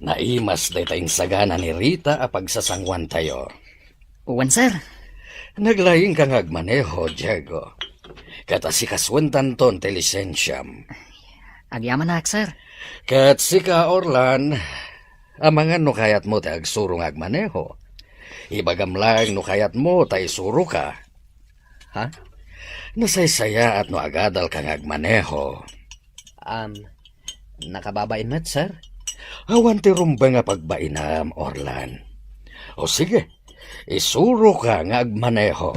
Naimas dayta insagana ni Rita a pagsasanguantayo. Wen, sir. Naglaingka nga agmaneho, Diego. Ket asikasuentanton ti lisensiam. Agyamanak, sir. Ket sika, Orlan, amangan no kayatmo ti agsuro nga agmaneho. Ibagam laeng no kayatmo ta isuroka. Ha? Nasaysayaat no agadalka nga agmaneho. Am, nakababain met, sir? Awan ti rumbeng a pagbainam, Orlan. O sige, isuroka nga agmaneho.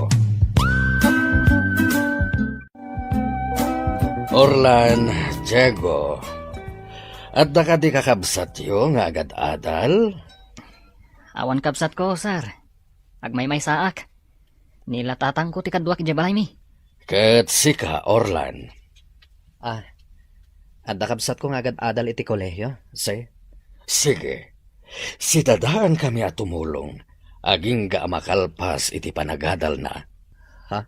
Orlan, Diego, adda kadi kakabsatyo nga agad-adal? Awan kabsatko, sir. Agmaymaysaak. Ni la tatangko ti kaduak idiay balaymi. Ket sika, Orlan? Ah, adda kabsatko nga agad-adal iti kolehio, sir. Sige. Sidadaankami a tumulong, agingga a makalpas iti panagadalna. Ha?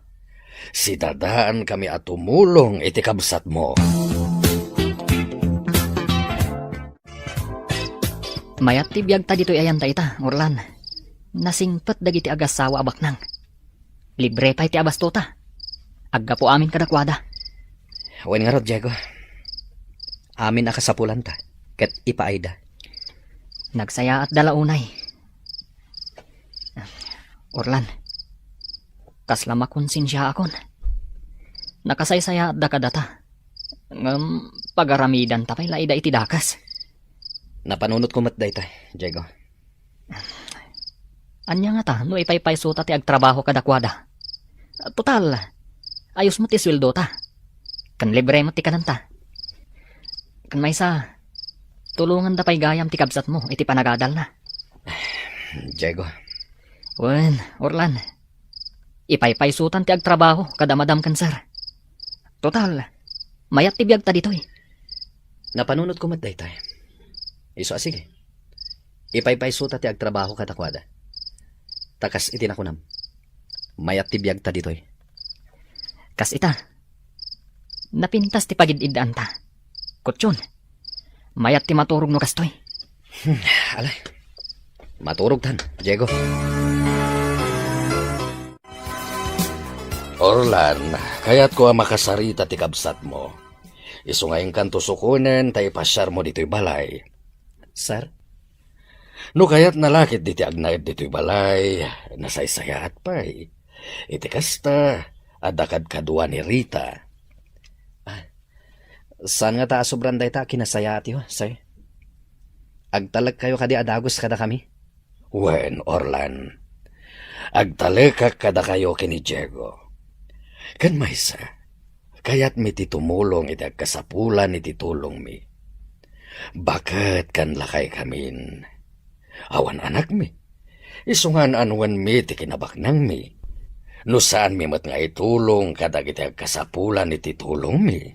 Sidadaankami a tumulong iti kabsatmo. Mayat ti biagta ditoy ayan ta ita, Orlan. Nasingpet dagiti agassawa a baknang. Libre pay ti abastota. Aggapu amin kadakuada. Wen ngarud, Diego. Amin a kasapulanta, ket ipaayda. Nagsayaatda la unay. Orlan, kasla makonsensiaakon. Nakasaysayaatda kadata. Ngem pagaramidanta pay la ida iti dakes. Napanunotko met dayta, Diego. Ania ngata no ipaypaysota ti agtrabaho kadakuada? Total, ayos met ti sueldota. Ken libre met ti kanenta. Ken maysa, tulonganda pay gayam ti kabsatmo iti panagadalna. Diego. Wen, Orlan. Ipaypaysotan ti agtrabaho kada madam ken sir. Total, mayat ti biagta ditoy. Napanunotko met daytoy. Isu a sige. Ipaypaysota ti agtrabaho kadakuada. Ta kas iti nakunam, mayat ti biagta ditoy. Kas ita, napintas ti pagid-iddaanta. Kutyon, mayat ti maturog no kastoy. Hmm, ala. Maturogtan, Diego. Orlan, kayatko a makasarita ti kabsatmo. Isu nga inkanto sukonen ta ipasiarmo ditoy balay. Sir? No kayatna la ketdi ti agnaed ditoy balay, nasaysayaat pay. Iti kasta, adda kadkadua ni Rita. Ah, saan ngata a sobran dayta a kinasayaatyo, sir? Agtalekkayo kadi a dagus kadakami? Wen, Orlan. Agtalekak kadakayo ken ni Diego. Ken maysa, kayatmi ti tumulong iti agkasapulan iti tulongmi. Baket ken lakaykamin. Awan anakmi. Isu nga an-annuenmi ti kinabaknangmi. No saanmi met nga itulong kadagiti agkasapulan iti tulongmi.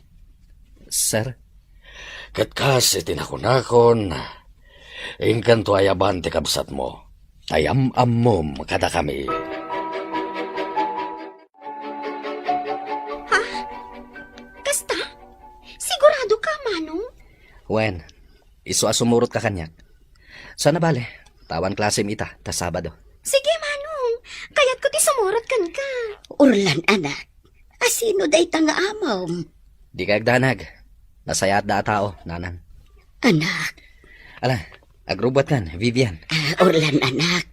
Sir? Ket kas iti nakunakon, inkanto ayaban ti kabsatmo. Ayam-ammom kadakami. Ha? Kasta? Sigurado ka, Manong? Wen, isu a sumurotka kaniak. Saan a bale, ta awan klasem ita ta Sabado. Sige, Manong. Kayatko ti sumurot kenka. Orlan, anak. Asino dayta nga amom? Dika agdanag. Nasayaatda a tao, nanang. Anak. Ala, agrubbuatkan, Vivian. Ah, Orlan, anak.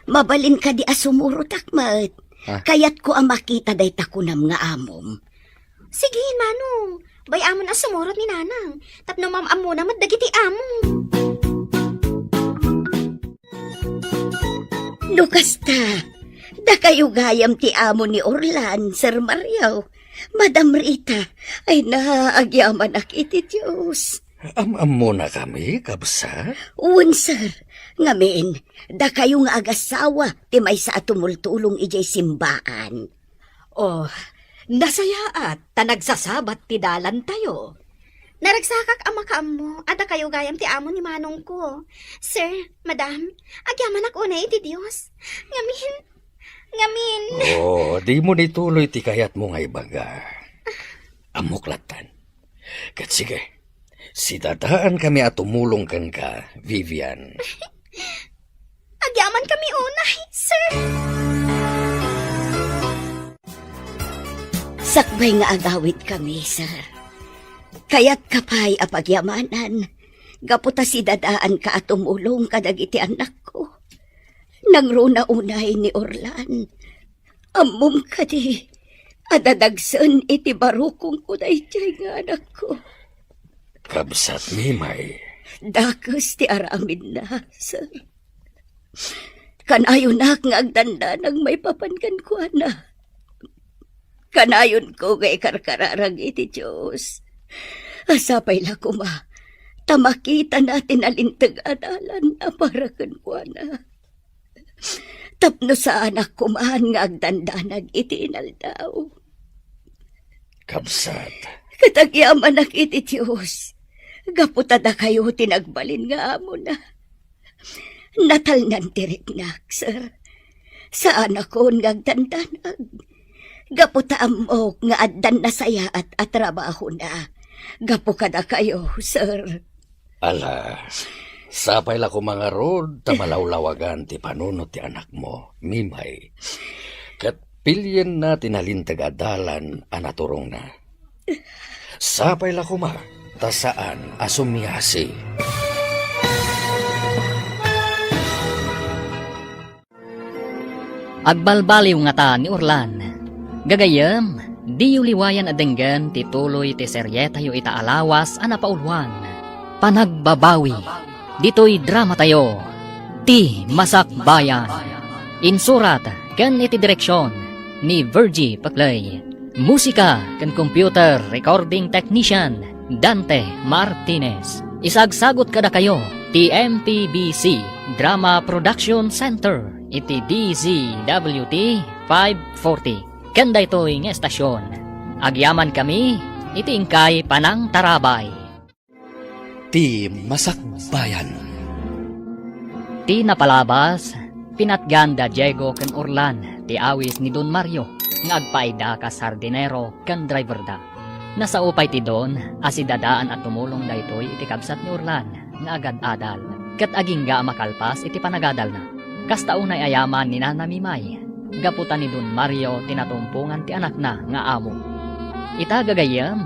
Mabalin kadi a sumurotak met. Ah. Kayatko a makita dayta kunam nga amom. Sige, Manong. Bay-amon a sumurot ni Nanang. Tapno maam-ammona met dagiti amom. No kasta, dakayo gayam ti amo ni Orlan, Sir Mario. Madam Rita, ay na, agyamanak iti Dios. Am-ammonakami, kabsat? Wen, sir. Ngamin, dakayo nga agasawa ti maysa a tumultulong idiay simbaan. Oh, nasayaat ta nagsasabat ti dalantayo. Naragsakak a makaammo a dakayo gayam ti amo ni manongko. Sir, madam, agyamanak unay iti Dios. Ngamin, ngamin. Oh, dimo nituloy ti kayatmo nga ibaga. Ammok lattan. Ket sige, sidadaankami a tumulong kenka, Vivian. Agyamankami unay, sir. Sakbay nga agawidkami, sir. Kayatka pay a pagyamanan, gapu ta sidadaanka a tumulong kadagiti annakko. Nangruna unay ni Orlan. Ammom kadi a dadagsen iti barukongko daydiay nga anakko. Kabsat, Mimay. Dakes ti aramidna, sir. Kanayonak nga agdandanag maipapan kenkuana. Kanayonko nga ikarkararag iti Dios. A sapay la koma ta makitana ti nalinteg a dalan a para kenkuana. Tapno saanak koman nga agdandanag iti inaldaw. Kabsat. Ket agyamanak iti Dios, gapu ta dakayo ti nagbalin nga amona. Natalnan ti riknak, sir. Saanakon nga agdandanag. Gapu ta ammok nga addan nasayaat a trabahona. Gapu kadakayo, sir. Ala, sapay la koma ngarud ta malawlawagan ti panunot ti anakmo, Mimay. Ket pilienna ti nalinteg a dalan a naturongna. Sapay la koma ta saan a sumiasi. Agbalbaliw ngata ni Orlan. Gagayyem, diyo liwayan a denggen ti tuloy ti serietayo ita a lawas a napauluan, Panagbabawi, ditoy dramatayo, Ti Masakbayan. Insurat ken iti direksion ni Virgie Paclay. Musika ken computer recording technician, Dante Martinez. Isagsagut kadakayo ti M P B C Drama Production Center iti D Z W T five forty. Ken daytoy nga estasion, agyamankami iti inkay panangtarabay. Ti Masakbayan. Ti napalabas, pinatgan da Diego ken Orlan ti awis ni Don Mario nga agpaay da kas hardinero ken driver da. Nasao pay ti Don a sidadaan a tumulong daytoy iti kabsat ni Orlan nga agad-adal ket agingga a makalpas iti panagadalna. Kasta unay a yaman ni Nana Mimay. gapu ta ni Don Mario ti natumpongan ti anakna nga amo. Ita gagayyem,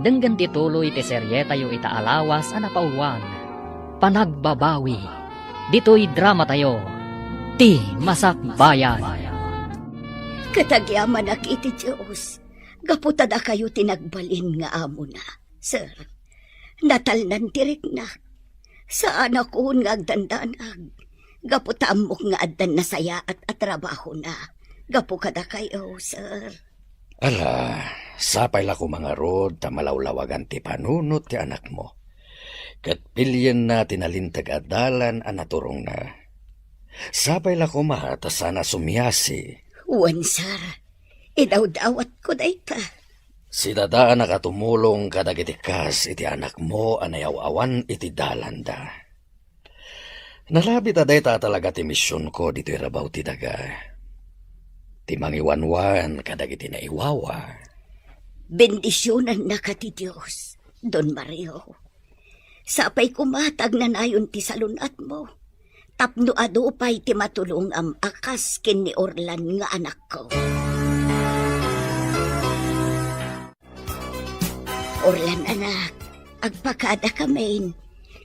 denggen ti tuloy ti serietayo ita a lawas a napauluan, Panagbabawi. Ditoy dramatayo, Ti Masakbayan. Ket agyamanak iti Dios, gapu ta dakayo ti nagbalin nga amona, sir. Natalnan ti riknak. Saanakon nga agdandanag, gapu ta ammok nga addan nasayaat a trabahona gapu kadakayo, sir. Ala, sapay la koma ngarud ta malawlawagan ti panunot ti anakmo. Ket pilienna ti nalinteg a dalan a naturongna. Sapay la koma ta saan a sumiasi. Wen, sir. Idawdawatko dayta. Si dadaanak a tumulong kadagiti kas iti anakmo a nayaw-awan iti dalanda. Nalabit a dayta a talaga ti misionko ditoy rabaw ti daga. Ti mangiwanwan kadagiti naiwawa. Bendisionannaka ti Dios, Don Mario. Sapay koma ta agnanayon ti salun-atmo, tapno adu pay ti matulongam a kas ken ni Orlan nga anakko. Orlan, anak, agpakadakamin,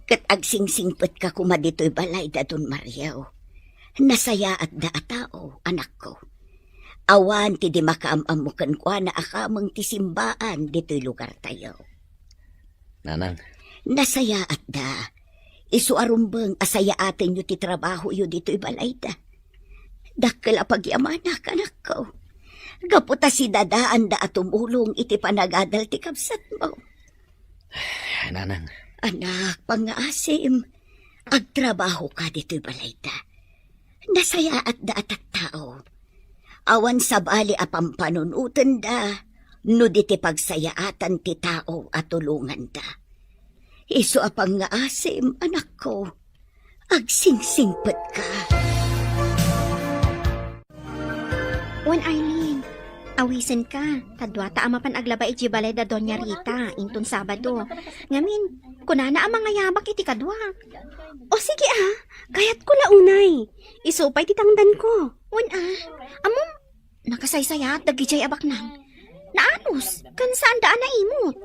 ket agsingsingpetka koma ditoy balay da Don Mario. Nasayaatda a tao, anakko. Awan ti di makaam-ammo kenkuana a kameng ti simbaan ditoy lugartayo. Nanang. Nasayaatda. Isu a rumbeng a sayaatenyo ti trabahoyo ditoy balayda. Dakkel a pagyamanak, anakko. Gapu ta sidadaanda a tumulong iti panagadal ti kabsatmo. Nanang. Anak, pangngaasim, agtrabahoka ditoy balayda. Nasayaatda a tattao. Awan sabali a pampanunotenda no di ti pagsayaatan ti tao a tulonganda. Isu a pangngaasim, anakko, agsingsingpetka. Wen, Arlene, awisenka, ta duata a mapan aglaba idiay balay da Doña Rita inton Sabado. Ngamin, kunana a mangayabak iti kadua. O sige a, kayatko la unay. Isu pay ti tangdanko. Wen a, ammom, nakasaysayaat dagidiay a baknang. Naanus, ken saanda a naimut.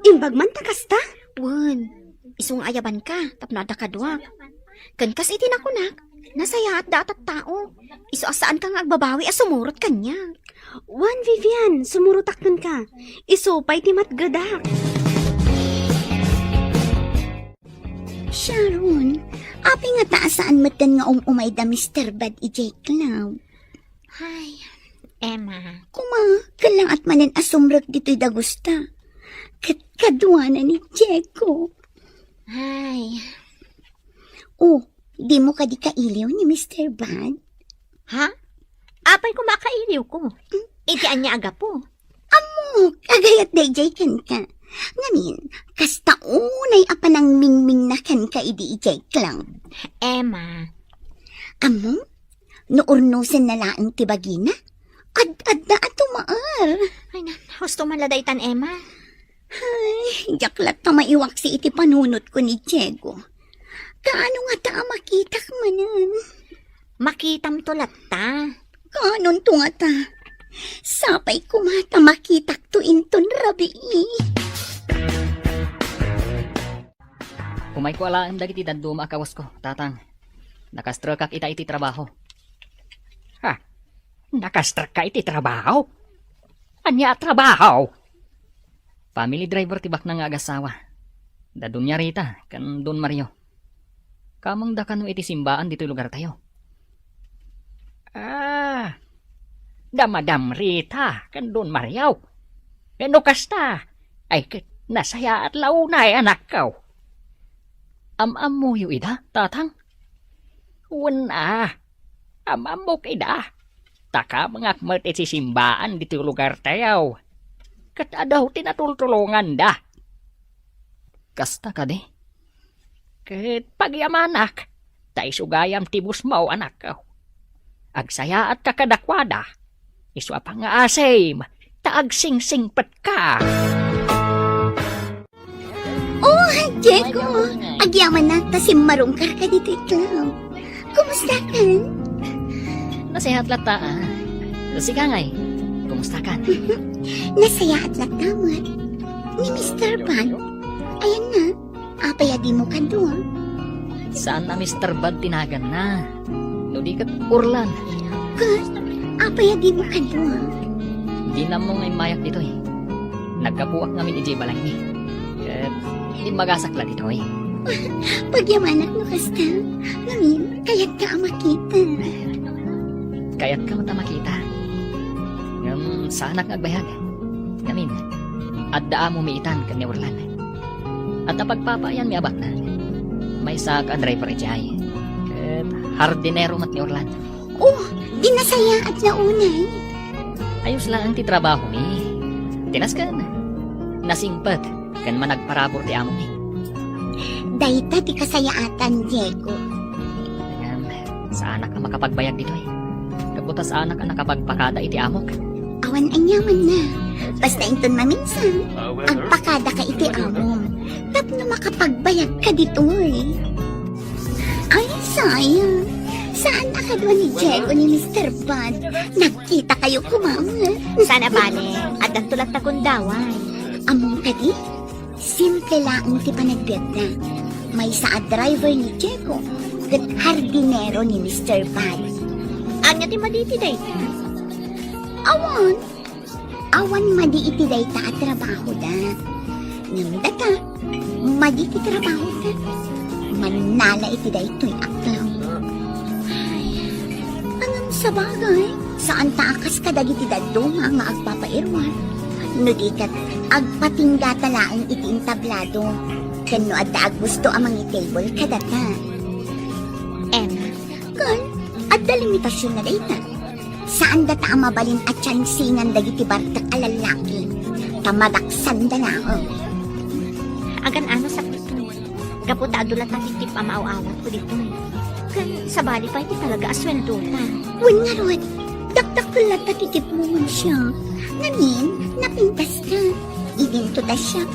Imbag man ta kasta? Wen, isu nga ayabanka, tapno adda kaduak. Ken kas iti nakunak, nasayaatda a tattao. Isu a saanka nga agbabawi a sumurot kaniak. Wen, Vivian, sumurotak kenka. Isu pay ti matgedak. Sharon, apay ngata a saan metten nga um-umay da Mister Bad idiay club? Ay, Emma. Kuma, kailangat manen a sumrek ditoy dagusta. Ket kaduana ni Diego. Ay. Oh, dimo kadi kailiw ni Mister Bad? Ha? Apay koma a kailiwko? Hmm? Iti ania a gapu? Ammok, agayat daydiay kenka. Ngamin, kasta unay a panangmingmingna kenka idi idiay club. Emma. Ammom, no urnosenna laeng ti bagina, ad-adda a tumaer. Ay na, husto man la daytan, Emma. Ay, diak latta maiwaksi iti panunotko ni Diego. Kaano ngata a makitak manen? Makitamto latta. Kaanonto ngata? Sapay koma ta makitakto inton rabii. Umayko alaen dagiti dadduma a kawasko, Tatang. Nakastrekak ita iti trabaho. Ha? Nakastrekka iti trabaho? Ania a trabaho? Family driver ti baknang nga agasawa. Da Doña Rita ken Don Mario. Kamengda kano iti simbaan ditoy lugartayo. Ah, da Madam Rita ken Don Mario. Wenno kasta, ay ket nasayaat la unay, anakko. Am-ammoyo ida, Tatang? Wen a, am-ammok ida. Ta kamengak met iti simbaan ditoy lugartayo. Ket adu ti natultulonganda. Kasta kadi? Ket pagyamanak, ta isu gayam ti busmo, anakko. Agsayaatka kadakuada, isu a pangngaasim, ta agsingsingpetka. Oh, Diego! Agyamanak ta simmarungkarka ditoy club. Kumustakan? Nasayaat latta, ah. Sika ngay, kumusta kan? Nasayaat latta met ni Mister Pan. Ayan na, apay a dimo kadua? Saan a Mister Bad ti naganna. No di ket Orlan. Ket, apay a dimo kadua? Di nammo nga immayak ditoy. Naggapuak ngamin idiay balay mi. Ket immagasak la ditoy. Pagyamanak no kasta. Ngamin, kayatka a makita. Kayatka met a makita. Ngem saanak nga agbayag. Ngamin, adda amo mi itan ken ni Orlan. Adda pagpapaayan mi a baknang. Maysaak a driver idiay. Ket hardinero met ni Orlan. Oh, di nasayaat la unay. Ayos laeng ti trabaho mi. Tinasken. Nasingpet ken managparabur ti amo mi. Dayta ti kasayaatan, Diego. Ngem, saanak a makapagbayag ditoy. Gapu ta saanak a nakapagpakada iti amok. Awan aniamanna. Basta inton maminsan, agpakadaka iti amom. Tapno makapagbayagka ditoy. Ay, sayang. Saan a kadua ni Diego ni Mister Bad? Nagkita kayo kumaon. Saan a bale, addanto latta gundaway. Ammom kadi? Simple laeng ti panagbiagda. Maysa a driver ni Diego, ket hardinero ni Mister Bad. Ania ti madi iti dayta? Awan. Awan madi iti dayta a trabahoda. Ngem data, madi ti trabahoda. Mannala iti daytoy a clown. Ay, ngem sabagay, saan ta a kas kadagiti dadduma nga agpapairuar. No di ket, agpatinggata laeng iti entablado. Ken no adda aggusto a mangitable kadata. Emma, ken, adda limitasion na dayta. Saan data a mabalin a tiansingan dagiti bartek a lallaki, ta madaksanda laeng. Agan-ano sakit to. Gapu ta adu latta ti tip a maaw-awatko ditoy. Ken sabali pay ti talaga a sueldo ta. Wen ngarud, dakdakkel latta ti tipmo ngem siak. Ngamin, napintaska. Idinto ta siak.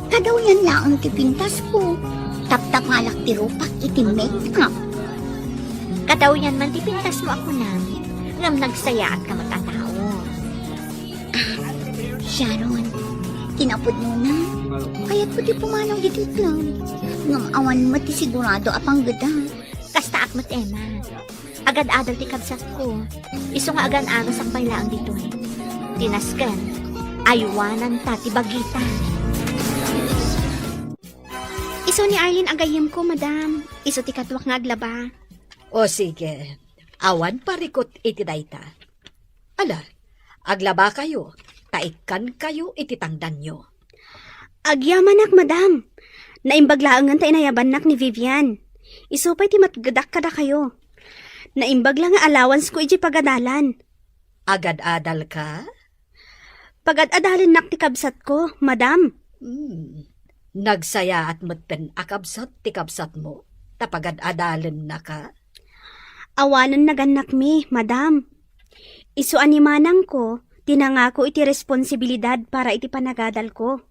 Kadawyan laeng ti pintasko. Taptapalak ti rupak iti make-up. Kadawyan man ti pintasmo a kunam, ngem nagsayaatka met a tao. Ah, Sharon, kinapudnona, kayatko ti pumanaw ditoy clown. Ngem awan met ti sigurado a panggeda. Kastaak met, Emma. Agad-adal ti kabsatko. Isu nga agan-ano sakbay laeng ditoy. Tinasken, aywananta ti bagita. Isu ni Arlene a gayyemko, madam. Isu ti kaduak nga aglaba. O sige, awan parikut iti dayta. Ala, aglabakayo, ta ikkankayo iti tangdanyo. Agyamanak, madam. Naimbag laengen ta inayabannak ni Vivian. Isu pay ti matgedak kadakayo. Naimbag la nga allowance ko idiay pagadalan. Agad-adalka? Pagad-adalennak ti kabsatko, madam. Hmm. Nagsayaat metten a kabsat ti kabsatmo, ta pagad-adalennaka? Awanen nagannakmi, madam. Isu a ni manangko ti nangako iti responsibilidad para iti panagadalko.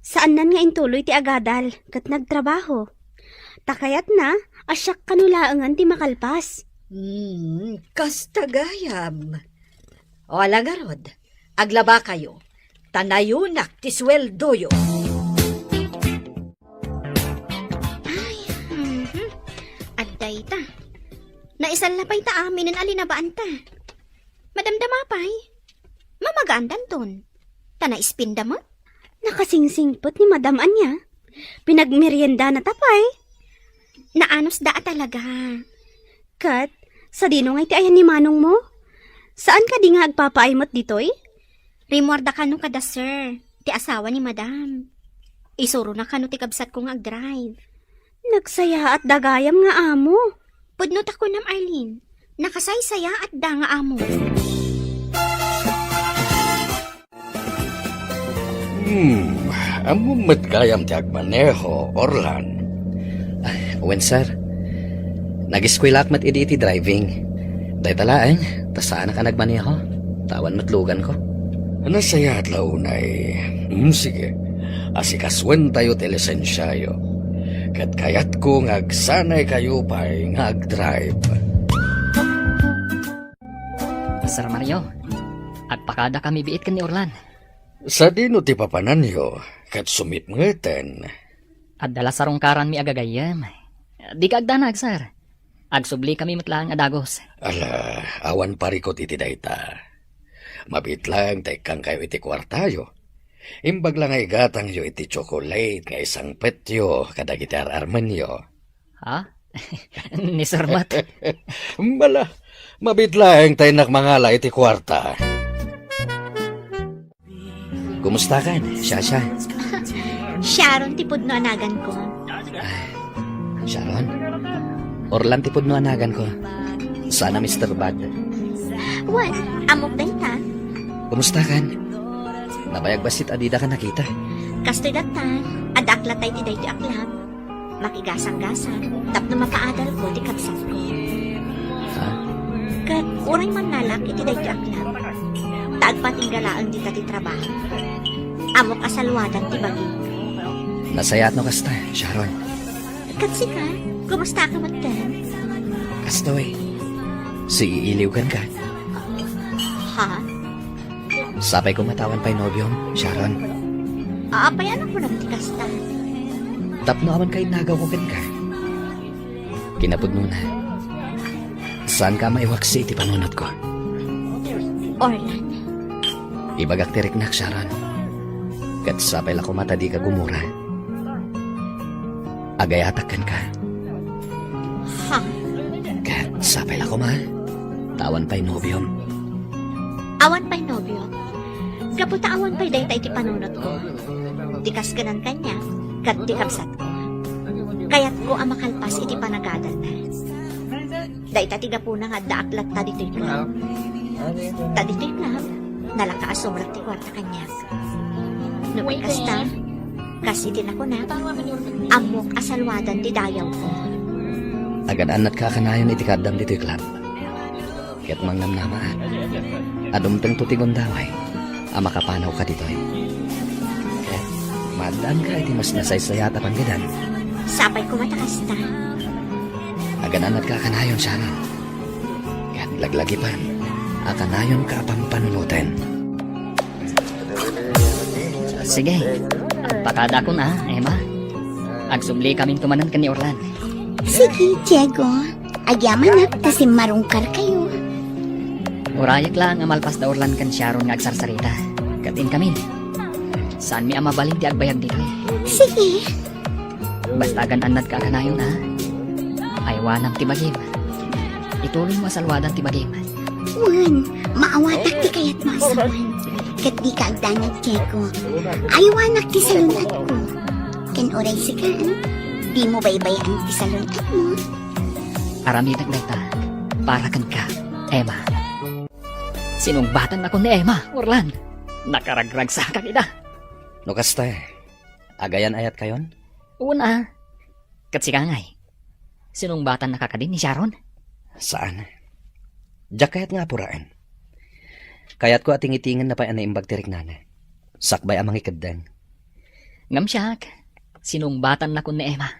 Saannan nga intuloy ti agadal ket nagtrabaho. Ta kayatna a siak kano laengen ti makalpas. Hmm, kasta gayam. O, ala ngarud, aglabakayo, ta nayonak ti sueldoyo. Ay, mhm. Adda ita. Naisalla pay ta aminen a linabaanta. Madamdama pay. Mamagaan danton. Ta naispinda met. Nakasingsingpet ni Madam ania. Pinagmeriendana ta pay. Naanusda a talaga. Ket, sadino ngay ti ayan ni manongmo? Saan kadi nga agpapaay met ditoy? Rimmuarda kano kada sir, ti asawa ni Madam. Isurona kano ti kabsatko nga agdrive. Nagsayaatda gayam nga amo. Pudno ta kunam, Arlene. Nakasaysayaatda nga amo. Hmm, ammom met gayam ti agmaneho, Orlan? Ay, wen, sir. Nag-eskuelaak met idi iti driving. Dayta laeng, ta saanak a nagmaneho. Ta awan met luganko. Nasayaat la unay. Hmm, sige. Asikasuentayo ti lisensiayo. Ket kayatko nga agsanaykayo pay nga agdrive. Sir Mario, agpakadakami biit ken ni Orlan. Sadino ti papananyo, ket sumipngeten? Adda la sarungkaranmi a gagayyem. Dika agdanag, sir. Agsublikami met laeng a dagus. Ala, awan parikut iti dayta. Mabiit laeng ta ikkankayo iti kuartayo. Imbag la nga igatangyo iti tsokolate nga isangpetyo kadagiti ar-armenyo. Ha? Ni Sir Mat? Bala, mabiit laeng ta innak mangala iti kuarta. Kumustakan, Shasha? Sharon ti pudno a naganko. Ah, Sharon? Orlan ti pudno a naganko. Sana, Mister Bad. Wen, ammok dayta. Kumustakan? Nabayag bassit a didaka nakita. Kastoy dattan, adda aklatay ti daytoy a club. Makigasanggasang tapno mapaadalko ti kabsatko. Ha? Ket uray mannalak iti daytoy a club, ta agpatingga laeng dita ti trabaho. Ammok a saluadan ti bagim. Nasayaat no kasta, Sharon. Ket sika, kumusta ka met ken? Kastoy, siiiliw kenka. Ha? Sapay koma ta awan pay nobiom, Sharon. Apay a nakunam ti kasta? Tapno awan kainagawko kenka. Kinapudnona, saanka a maiwaksi iti panunotko. Orlan. Ibagak ti riknak, Sharon. Ket sapay la koma ta dika gumura. Agayatak kenka. Ha? Ket sapay la koma ta awan pay nobiom. Awan pay nobiom? Gapu ta awan pay dayta iti panunotko. Ti kaskenan kaniak ket ti kabsatko. Kayatko a makalpas iti panagadalna. Dayta ti gapuna nga addaak latta ditoy club. Ta ditoy club, nalaka a sumrek ti kuarta kaniak. Nupay kasta, kas iti nakunak, ammok a saluadan ti dayawko. Agan-annatka a kanayon iti kaaddam ditoy club. Ket mangnamnamaak a dumtengto ti gundaway a makapanawka ditoy. Ket maaddaanka iti mas nasaysayaat a panggedan. Sapay koma ta kasta. Agan-annatka a kanayon, Sharon. Ket laglagipan a kanayonka a pampanunoten. Sige, agpakadakon a, Emma. Agsubli kaminto manen ken ni Orlan. Sige, Diego. Agyamanak ta simmarungkarkayo. Urayek laeng a malpas da Orlan ken Sharon nga agsarsarita. Ket inkamin, saanmi a mabalin ti agbayag ditoy. Sige. Basta agan-annatka a kanayon, a. Aywanam ti bagim. Ituloymo a saluadan ti bagim. Wen, maawatak ti kayatmo a sawen. Ket dika agdanag, Diego. Aywanak ti salun-atko. Ken uray sika, dimo baybay-an ti salun-atmo. Aramidek dayta para kenka, Emma. Sinungbatannakon ni Emma, Orlan. Nakaragragsakak ida. No kasta, agayan-ayatkayon? Wen a. Ket sika ngay, sinungbatannaka kadi ni Sharon? Saan. Diak kayat nga apuraen. Kayatko a tingitingenna pay a naimbag ti riknana. Sakbay a mangikeddeng. Ngem siak, sinungbatannakon ni Emma.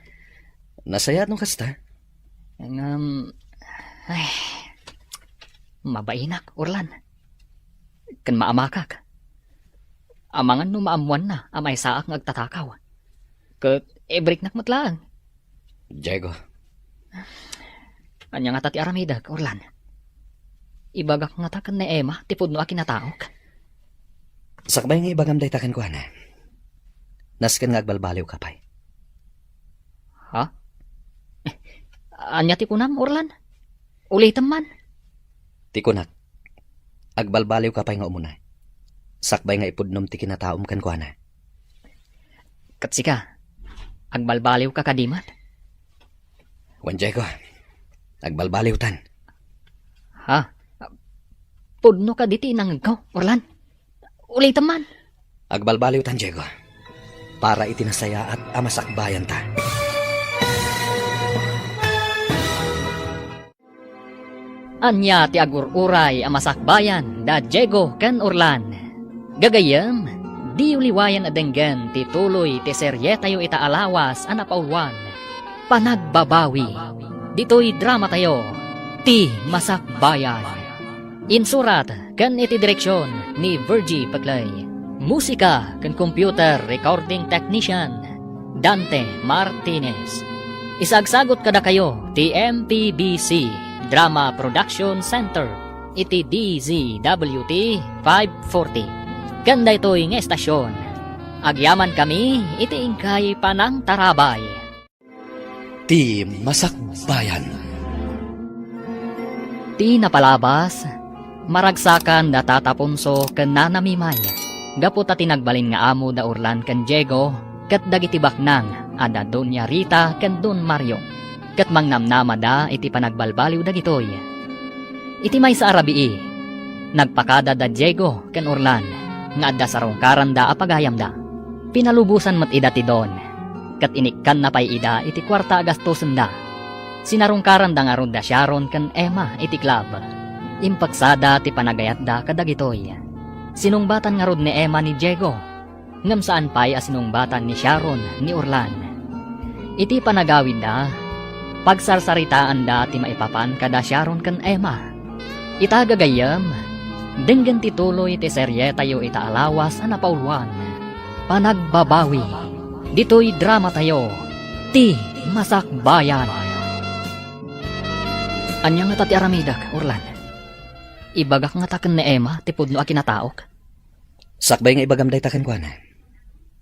Nasayaat no kasta. Ngem, ay, mabainak, Orlan. Ken maamakak. Amangan no maammoanna a maysaak nga agtatakaw. Ket ibriknak met laeng. Diego. Ania ngata ti aramidek, Orlan? Ibagak ngata ken ni Emma ti pudno a kinataok? Sakbay nga ibagam dayta kenkuana, nasken nga agbalbaliwka pay. Ha? Ania ti kunam, Orlan? Ulitem man. Ti kunak, agbalbaliwka pay nga umuna, sakbay nga ipudnom ti kinataom kenkuana. Ket sika, agbalbaliwka kadi met? Wen, Diego, agbalbaliwtan. Ha? Pudno kadi ti inangegko, Orlan? Ulitem man. Agbalbaliwtan, Diego, para iti nasayaat a masakbayanta. Ania ti agur-uray a masakbayan da Diego ken Orlan? Gagayyem, diyo liwayan a denggen ti tuloy ti serietayo ita a lawas a napauluan, Panagbabawi, ditoy dramatayo, Ti Masakbayan. Insurat ken iti direksion ni Virgie Peclay. Musika ken computer recording technician, Dante Martinez. Isagsagot kadakayo ti M P B C Drama Production Center iti D Z W T five forty. Ken daytoy nga estasyon, agyamankami iti inkay panangtarabay. Ti Masakbayan. Ti napalabas, maragsakan da Tata Ponso ken Nana Mimay, gapu ta ti nagbalin nga amo da Orlan ken Diego ket dagiti baknang a da Doña Rita ken Don Mario, ket mangnamnamada iti panagbalbaliw dagitoy. Iti maysa a rabii, nagpakada da Diego ken Orlan nga adda sarungkaranda a pagayamda. Pinalubosan met ida ti Don, ket inikkanna pay ida iti kuarta a gastosenda. Sinarungkaranda ngarud da Sharon ken Emma iti club. Impaksada ti panagayatda kadagitoy. Sinungbatan ngarud ni Emma ni Diego, ngem saan pay a sinungbatan ni Sharon ni Orlan. Iti panagawidda, pagsarsaritaanda ti maipapan kada Sharon ken Emma. Ita gagayyem, denggen ti tuloy ti serietayo ita a lawas a napauluan, Panagbabawi. Ditoy dramatayo, Ti Masakbayan. Ania ngata ti aramidek, Orlan? Ibagak ngata ken ni Emma ti pudno a kinataok? Sakbay nga ibagam dayta kenkuana,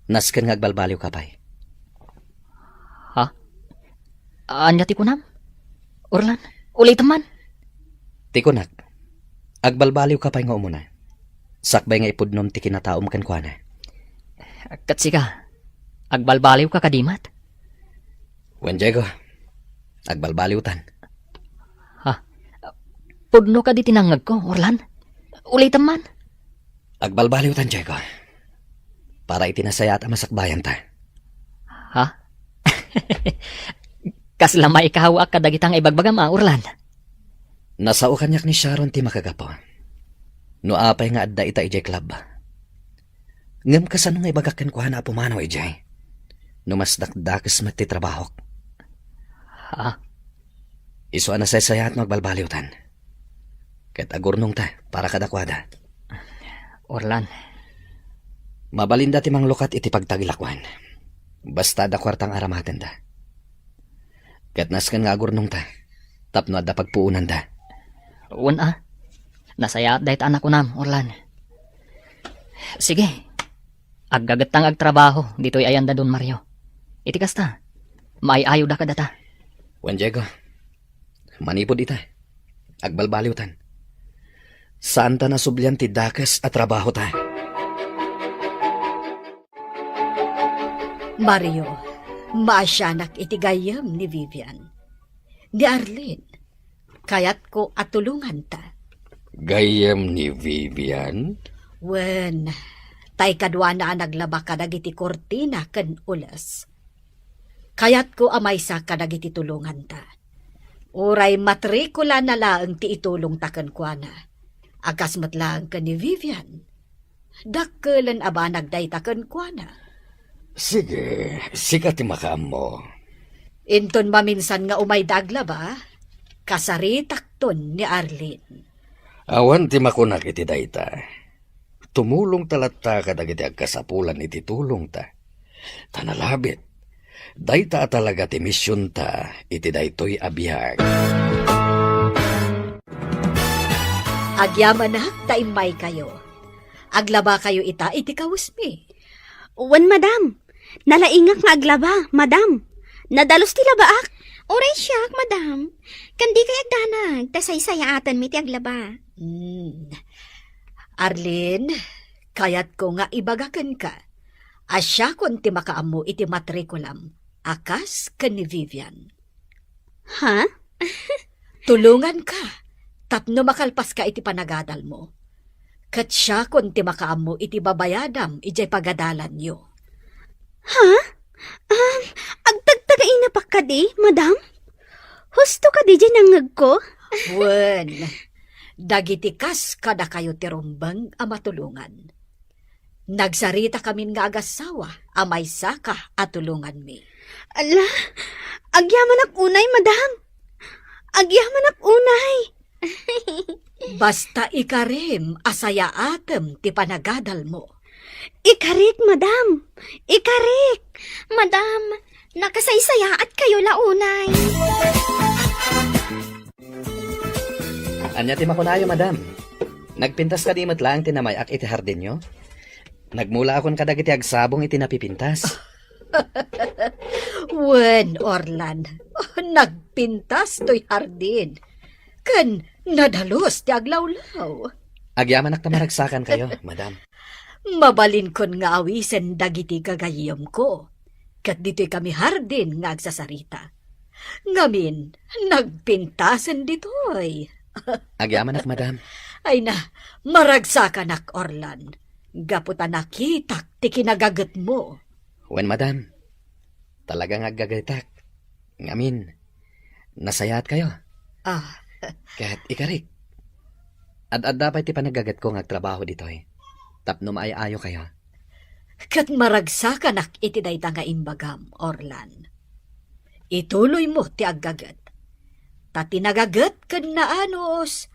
nasken nga agbalbaliwka pay. Ha? Ania ti kunam? Orlan, ulitem man. Ti kunak, agbalbaliwka pay nga umuna, sakbay nga ipudnom ti kinataom kenkuana. Ket sika, agbalbaliwka kadi met? Wen, Diego, agbalbaliwtan. Ha? Pudno kadi ti nangngegko, Orlan? Ulitem man. Agbalbaliwtan, Diego. Para iti nasayaat a masakbayanta. Ha? Kasla maikawaak kadagita nga ibagbagam a, Orlan? Nasao kaniak ni Sharon ti makagapu. No apay nga adda ita idiay club. Ngem kasano nga ibagak kenkuana a pumanaw idiay? No mas dakdakes met ti trabahok. Ha? Isu a nasaysayaat no agbalbaliwtan. Ket agurnongta para kadakuada. Orlan. Mabalinda ti manglukat iti pagtagilakuan. Basta adda kuarta nga aramatenda. Ket nasken nga agurnongta tapno adda pagpuonanda. Wen a. Nasayaat dayta a nakunam, Orlan. Sige. Aggagetta nga agtrabaho ditoy ayan da Don Mario. Iti kasta, maay-ayoda kadata. Wen, Diego, manipud ita, agbalbaliwtan. Saanta nasublian ti dakes a trabahota. Mario, maasianak iti gayyem ni Vivian. Ni Arlene, kayatko a tulonganta. Gayyem ni Vivian? Wen, tay kaduana a naglaba kadagiti kurtina ken ules. Kayatko a maysa kadagiti tulonganta. Uray matrikulana laeng ti itulongta kenkuana, a kas met laeng ken ni Vivian. Dakkelen a banag dayta kenkuana. Sige, sika ti makaammo. Inton maminsan nga umayda aglaba, kasaritakton ni Arlene. Awan ti makunak iti dayta. Tumulongta latta kadagiti agkasapulan iti tulongta. Ta nalabit, dayta a talaga ti misionta iti daytoy a biag. Agyamanak ta immaykayo. Aglabakayo ita iti kawesmi. Wen, madam. Nalaingak nga aglaba, madam. Nadalus ti labaak. Uray siak, madam. Ken dikay agdanag, ta saysayaatenmi ti aglaba. Hmm. Arlene, kayatko nga ibaga kenka a siakon ti makaammo iti matrikulam a kas ken ni Vivian. Ha? Tulonganka tapno makalpaska iti panagadalmo. Ket siakon ti makaammo iti babayadam idiay pagadalanyo. Ha? Um, agtagtagainak kadi, madam? Husto kadi diay nangngegko? Wen, dagiti kas kadakayo ti rumbeng a matulongan. Nagsaritakamin nga agassawa a maysaka a tulonganmi. Ala, agyamanak unay, madam. Agyamanak unay. Basta ikarim a sayaatem ti panagadalmo. Ikarik, madam! Ikarik! Madam, nakasaysayaat kayo la unay. Ania ti makunayo, madam? Nagpintas kadi met laeng ti namay-ak iti hardinyo? Nagmulaakon kadagiti agsabong iti napipintas. Wen, Orlan, nagpintas toy hardin. Ken nadalus ti aglawlaw. Agyamanak ta maragsakankayo, madam. Mabalinkon nga awisen dagiti gagayyemko. Ket ditoy kami hardin nga agsasarita. Ngamin, nagpintasen ditoy. Agyamanak, madam. Ay na, maragsakanak, Orlan. Gapu ta nakitak ti kinagagetmo. Wen, madam. Talaga nga aggagetak. Ngamin, nasayaatkayo. Ah. Ket ikarik, ad-adda pay ti panaggagetko nga agtrabaho ditoy. Tapno maay-ayokayo. Ket maragsakanak iti dayta nga imbagam, Orlan. Ituloymo ti aggaget. Ta ti nagaget ken naanus,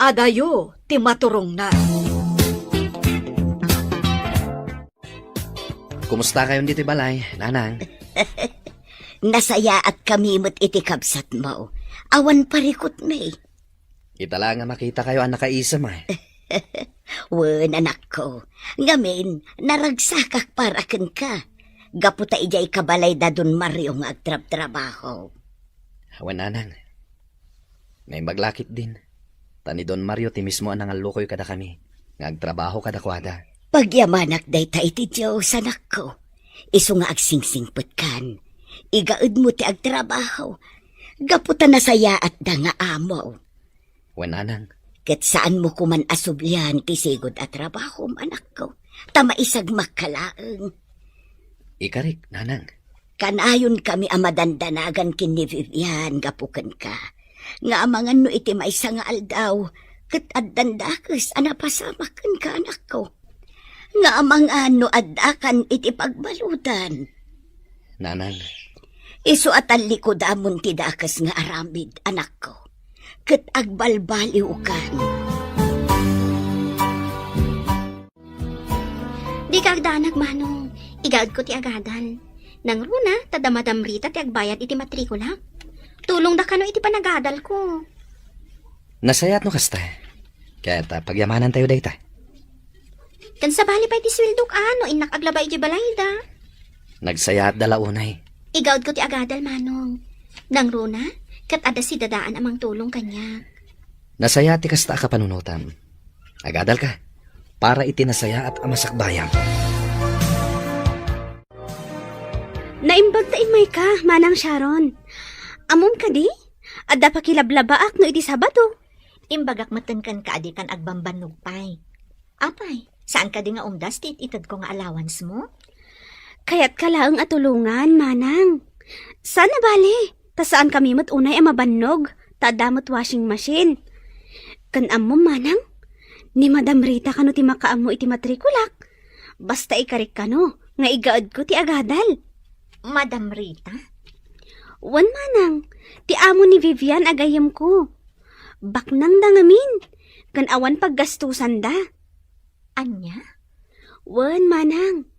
adayo ti maturongna. Kumustakayon ditoy balay, nanang? Nasayaatkami met iti kabsatmo. Awan parikutmi. Ita la nga makitakayo a nakaisem, eh. Wen, anakko. Ngamin, naragsakak para kenka. Gapu ta idiay kabalay da Don Mario nga agtrabtrabaho. Wen, nanang. Naimbag la ketdin. Ta ni Don Mario ti mismo a nangallukoy kadakami nga agtrabaho kadakuada. Pagyamanak dayta iti Dios, anakko. Isu nga agsingsingpetkan. Igaedmo ti agtrabaho. Gapu ta nasayaatda nga amo. Wen, nanang. Ket saanmo koman a sublian ti sigud a trabahom, anakko, ta maisagmakka laeng. Ikarik, nanang. Kanayonkami a madandanagan ken ni Vivian gapu kenka. Nga amangan no iti maysa nga aldaw, ket addan dakes a napasamak kenka, anakko. Nga amangan no addakan iti pagbaludan. Nanang. Isu a tallikodamon ti dakes nga aramid, anakko, ket agbalbaliwkan. Dika agdanag, Manong. Igaedko ti agadal. Nangruna, ta da Madam Rita ti agbayad iti matrikulak. Tulongda kano iti panagadalko. Nasayaat no kasta. Ket, ah, pagyamanantayo dayta. Ken sabali pay ti sueldok a no innak aglaba idiay balayda. Nagsayaatda la unay. Igaedko ti agadal, Manong. Nangruna, ket adda sidadaan a mangtulong kaniak. Nasayaat ti kasta a kapanunotam. Agadalka para iti nasayaat a masakbayam. Naimbag ta immayka, Manang Sharon. Ammom kadi? Adda pakilablabaak no iti Sabado. Imbagak metten kenka a dikan agbambannog pay. Apay, saan kadi nga umdas ti it-itedko nga allowance mo? Kayatka laeng a tulongan, Manang. Saan a bale, ta saankami met unay a mabannog, ta adda met washing machine. Ken ammom, Manang, ni Madam Rita kano ti makaammo iti matrikulak. Basta ikarik kano nga igaedko ti agadal. Madam Rita? Wen, Manang, ti amo ni Vivian a gayyemko. Baknangda ngamin, ken awan paggastusanda. Ania? Wen, Manang.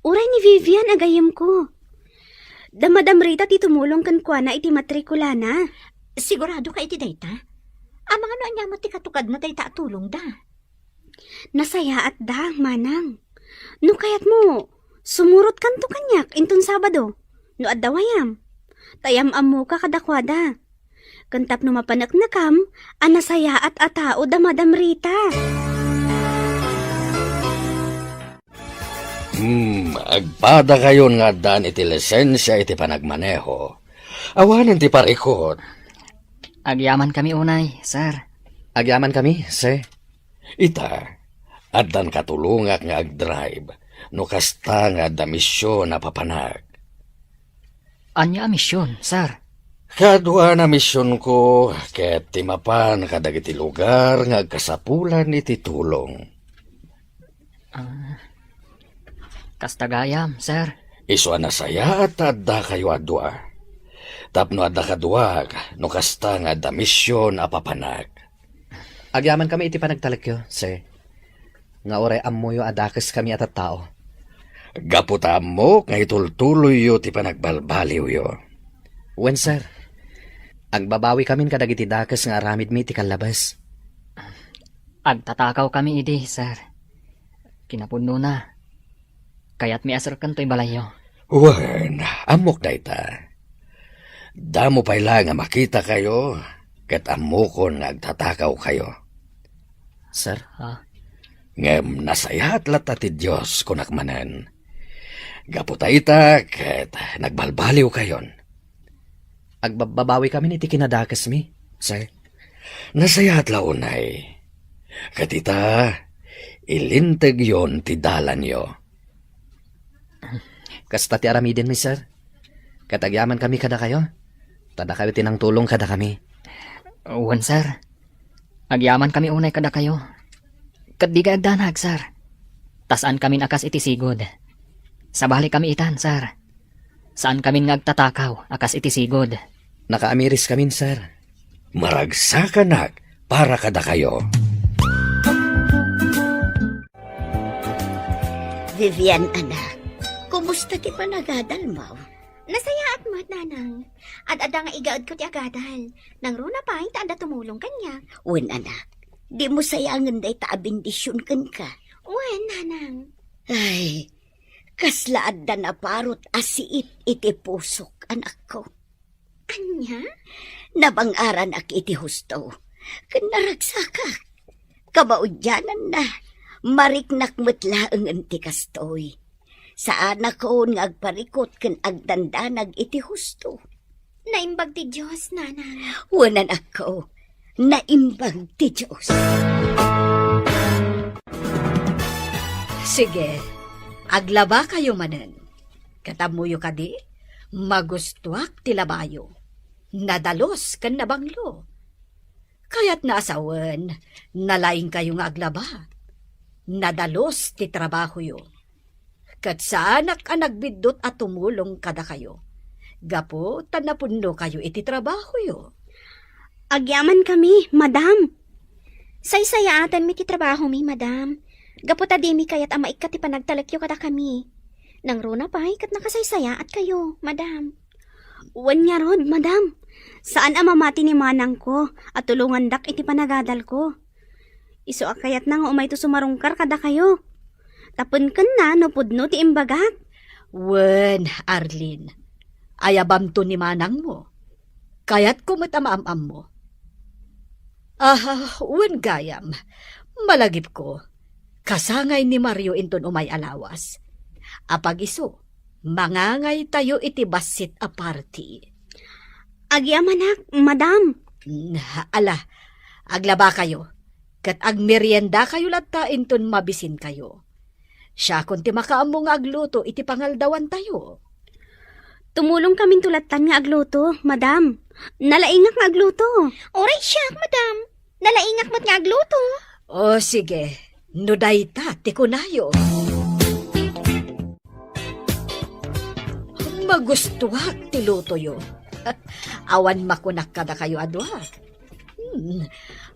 Uray ni Vivian a gayyemko. Da Madam Rita ti tumulong kenkuana iti matrikulana. Siguradoka iti dayta? Amangan no ania met ti katukadna dayta a tulongda. Nasayaatda, Manang. No kayatmo, sumurotkanto kaniak inton Sabado, no adda wayam. Ta yam-ammoka kadakuada. Ken tapno mapaneknekam a nasayaat a tao da Madam Rita. Hmm, agpadakayon nga addaan iti lisensia iti panagmaneho. Awanen ti parikut. Agyamankami unay, sir. Agyamankami, sir. Ita, addan katulongak nga agdrive no kasta nga adda mision a papanak. Ania a mision, sir? Kaduana misionko ket ti mapan kadagiti lugar nga agkasapulan iti tulong. Ah, kasta gayam, sir. Isu a nasayaat ta addakayo a dua. Tapno adda kaduak, no kasta nga adda mision a papanak. Agyamankami iti panagtalekyo, sir, nga uray ammoyo a dakeskami a tattao. Gapu ta ammok nga itultuloyyo ti panagbalbaliwyo. Wen, sir. Agbabawikamin kadagiti dakes nga aramidmi iti kallabes. Agtatakawkami idi, sir. Kinapudnona, kayatmi a serken toy balayyo. Wen, ammok dayta. Damo pay la nga makitakayo, ket ammokon nga agtatakawkayo. Sir? Ha? Ngem nasayaat latta ti Dios, kunak manen. Gapu ta ita, ket nagbalbaliwkayon. Agbabbabawikamin iti kinadakesmi, sir. Nasayaat la unay. Ket ita, ilintegyon ti dalanyo. Kasta ti aramidenmi, sir. Ket agyamankami kadakayo. Ta dakayo ti nangtulong kadakami. Wen, sir. Agyamankami unay kadakayo. Ket dikay agdanag, sir. Ta saankamin a kas iti sigud. Sabalikami itan, sir. Saankamin nga agtatakaw a kas iti sigud. Nakaamiriskamin, sir. Maragsakanak para kadakayo. Vivian, anak, kumusta ti panagadalmo? Nasayaat met, nanang. Ad-adda nga igaedko ti agadal. Nangruna pay ta adda tumulong kaniak. Wen, anak, dimo sayangen dayta a bendision kenka. Wen, nanang. Ay, kasla adda naparot a siit iti pusok, anakko. Ania? Nabang-aranak iti husto, ken naragsakak. Kamaudiananna, mariknak met laengen ti kastoy. Saanakon nga agparikut ken agdandanag iti husto. Naimbag ti Dios, nanang. Wen, anakko, naimbag ti Dios. Sige, aglabakayo manen. Ket ammoyo kadi, magustoak ti labayo. Nadalus ken nabanglo. Kayatna a sawen, nalaingkayo nga aglaba. Nadalus ti trabahoyo. Ket saanak a nagbiddut a tumulong kadakayo, gapu ta napudnokayo iti trabahoyo. Agyamankami, madam. Saysayaatanmi ti trabahomi, madam. Gapu ta dimi kayat a maikkat ti panagtalekyo kadakami. Nangruna pay ket nakasaysayaatkayo, madam. Wen ngarud, madam. Saan a mamati ni manangko a tulongandak iti panagadalko. Isu a kayatna nga umayto sumarungkar kadakayo. Tapno kenna no pudno ti imbagak. Wen, Arlene, ayabamto ni manangmo. Kayatko met a maam-ammo. Aha, wen gayam, malagipko, kasangay ni Mario inton umay a lawas. Apagiso, mangangaytayo iti bassit a party. Agyamanak, madam. Mm, ala, aglabakayo, ket agmeriendakayo latta inton mabisinkayo. Siakon ti makaammo nga agluto iti pangaldawantayo. Tumulongkaminto lattan nga agluto, madam. Nalaingak nga agluto. Uray siak, madam. Nalaingak met nga agluto. O, sige. No dayta ti kunayo. Magustuak ti lutoyo. Awan makunak kadakayo a dua. Hmm.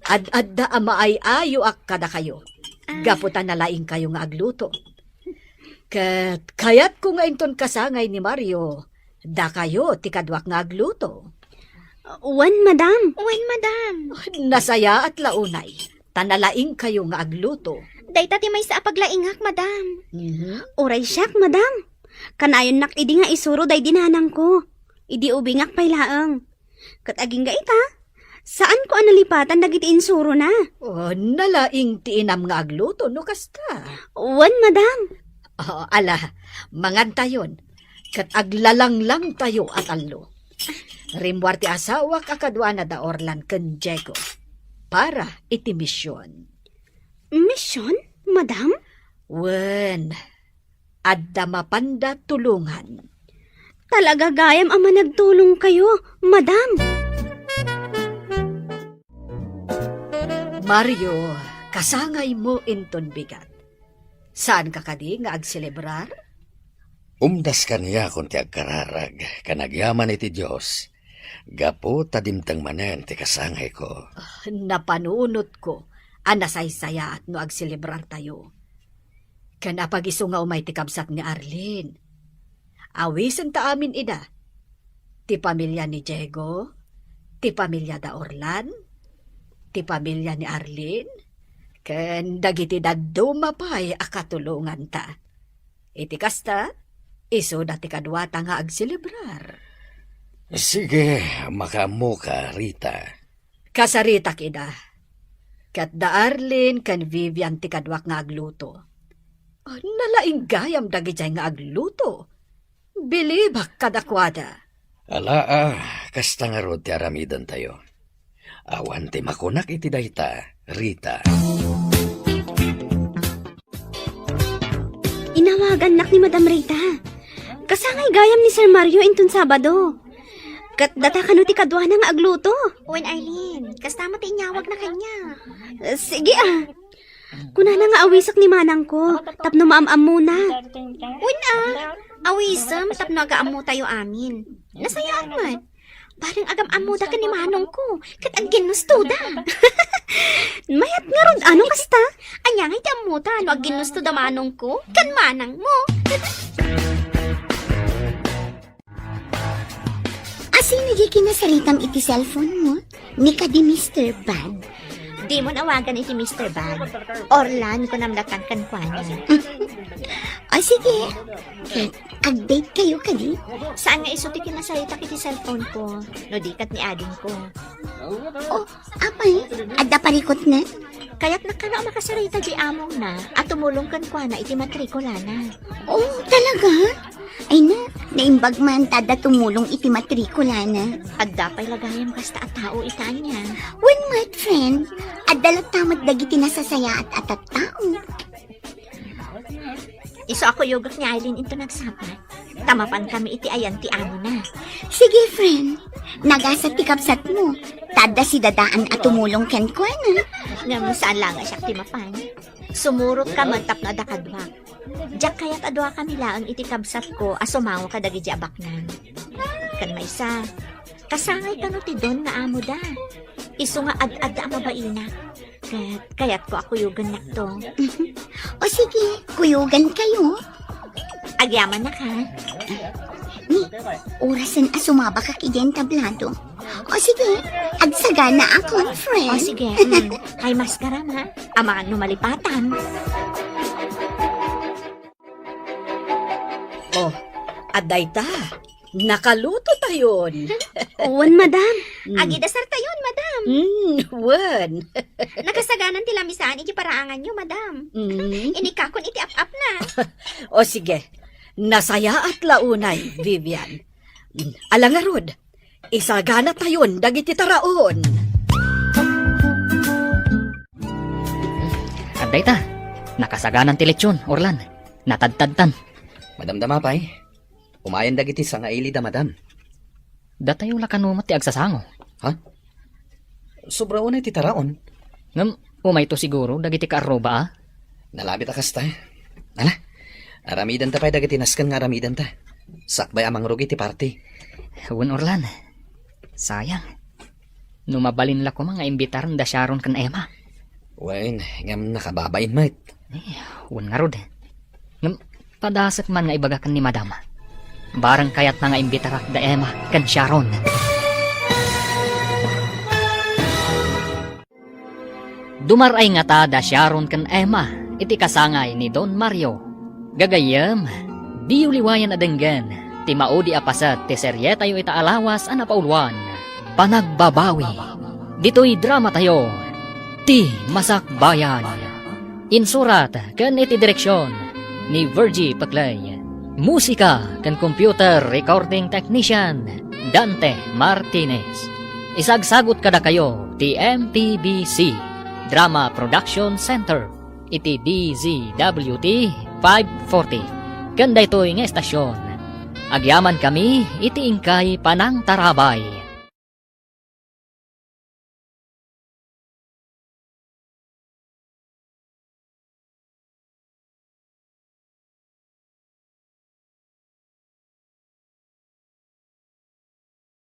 Ad-adda a maay-ayoak kadakayo. Ah. Gapu ta nalaingkayo nga agluto. Ket kayatko nga inton kasangay ni Mario, dakayo ti kaduak nga agluto. Wen, madam. Wen, madam. Nasayaat la unay, ta nalaingkayo nga agluto. Dayta ti maysa a paglaingak, madam. Mhm. Uray siak, madam. Kanayonnak idi nga isuro daydi nanangko. Idi ubingak pay laeng. Ket agingga ita, saanko a nalipatan dagiti insurona. Oh, nalaing ti inam nga agluto no kasta. Wen, madam. Oh, ala, mangantayon. Ket aglalanglangtayo a tallo. Rimmuar ti asawak a kaduana da Orlan ken Diego para iti mision. Mision, madam? Wen, adda mapanda tulongan. Talaga gayam a managtulongkayo, madam. Mario, kasangaymo inton bigat. Saanka kadi nga agselebrar? Umdas kaniakon ti agkararag, ken agyaman iti Dios, Gapu ta dimteng manen ti kasangayko. Napanunotko a nasaysayaat no agselebrartayo. Ken apag-isu nga umay ti kabsat ni Arlene. Awisenta amin ida. Ti pamilia ni Diego, ti pamilia da Orlan, ti pamilia ni Arlene, ken dagiti dadduma pay a katulonganta. Iti kasta, isuda ti kaduata nga agselebrar. Sige, makaammoka, Rita. Kasaritak ida. Ket da Arlene ken Vivian ti kaduak nga agluto. Nalaing gayam dagidiay nga agluto. Bilibak kadakuada. Alaa, kasta ngarud ti aramidentayo. Awan ti makunak iti dayta, Rita. Inawagannak ni Madam Rita. Kasangay gayam ni Sir Mario inton Sabado. Ket data kano ti kaduana nga agluto? Wen, Arlene, kasta met ti inyawagna kaniak. Sige, ah. Kunana nga awisak ni manangko, tapno maam-ammona. Wen, ah. Awisem tapno agaammotayo amin. Nasayaat met. Bareng agam-ammoda ken ni manongko, ket agginnustoda. Mayat ngarud, ano kasta? Ania ngay ti ammota no agginnustoda manongko ken manangmo? Asino di kinasaritam iti cellphone mo? Ni kadi Mister Bag? Dimon awagan iti Mister Bag. Orlan, kunam latan kenkuana. O sige. Ket, ag-date kayo kadi? Saan nga isu ti kinasaritak iti cellphone ko? No di ket ni adingko. O, apay, adda parikutna? Kayatna kano a makasarita di amongna a tumulong kenkuana iti matrikulana. O, talaga? Ay na, naimbag man ta adda tumulong iti matrikulana. Adda pay la gayam kasta a tao ita ania. Wen met, friend, adda latta met dagiti nasasayaat a tattao. Isu a kuyogak ni Aileen into nagsapa, ta mapankami iti ayan ti amona. Sige, friend. Nagasat ti kabsatmo. Ta adda sidadaan a tumulong kenkuana. Ngem saan la nga siak ti mapan. Sumurotka met tapno adda kaduak. Diak kayat a duakami laeng iti kabsatko a sumango kadagidi a baknang. Ken maysa, kasangay kano ti don nga amoda. Isu nga ad-adda a mabainak. Ket kayatko a kuyogennakto. O sige, kuyogan kayo. Agyamanak, ha? Ni, orasen a sumabakak idiay tablado. O sige, agsagana a conference. O sige, mm. Hay maskaram, ha? Amangan no malipatam. O, adda ita. Nakaluto tayon. Wen, madam. Mm. Agidasar tayon, madam. Mm, wen. Nakasaganan ti lamisaan iti paraanganyo, madam. Mm. Inikakon iti ap-apna. O sige, nasayaat la unay, Vivian. Mm, ala ngarud, isagana tayon dagiti taraon. Adda ita, nakasaganan ti lechon, Orlan. Natadtadtan. Madamdama pay. Umayen dagiti sangaili da madam. Datayo la kano met ti agsasango. Ha? Sobra unay ti taraon. Ngem umayto siguro dagiti kaarruba a? Nalabit a kasta. Ala, aramidenta pay dagiti nasken nga aramidenta. Sakbay a mangrugi ti party. Wen, Orlan. Sayang. No mabalin la koma nga imbitaren da Sharon ken Emma. Wen, ngem nakababain met. Eh, wen ngarud. Ngem padasek man nga ibagak ken ni Madam. Bareng kayatna nga imbitarak da Emma ken Sharon. Dumar-ay ngata da Sharon ken Emma iti kasangay ni Don Mario. Gagayyem, diyo liwayan a denggen ti maudi a paset ti serietayo ita a lawas a napauluan, Panagbabawi. Ditoy dramatayo, Ti Masakbayan. Insurat ken iti direksion ni Virgie Peclay. Musika ken computer recording technician, Dante Martinez. Isagsagut kadakayo ti M P B C Drama Production Center iti D Z W T five forty. Ken daytoy nga estasion, agyamankami iti inkay panangtarabay.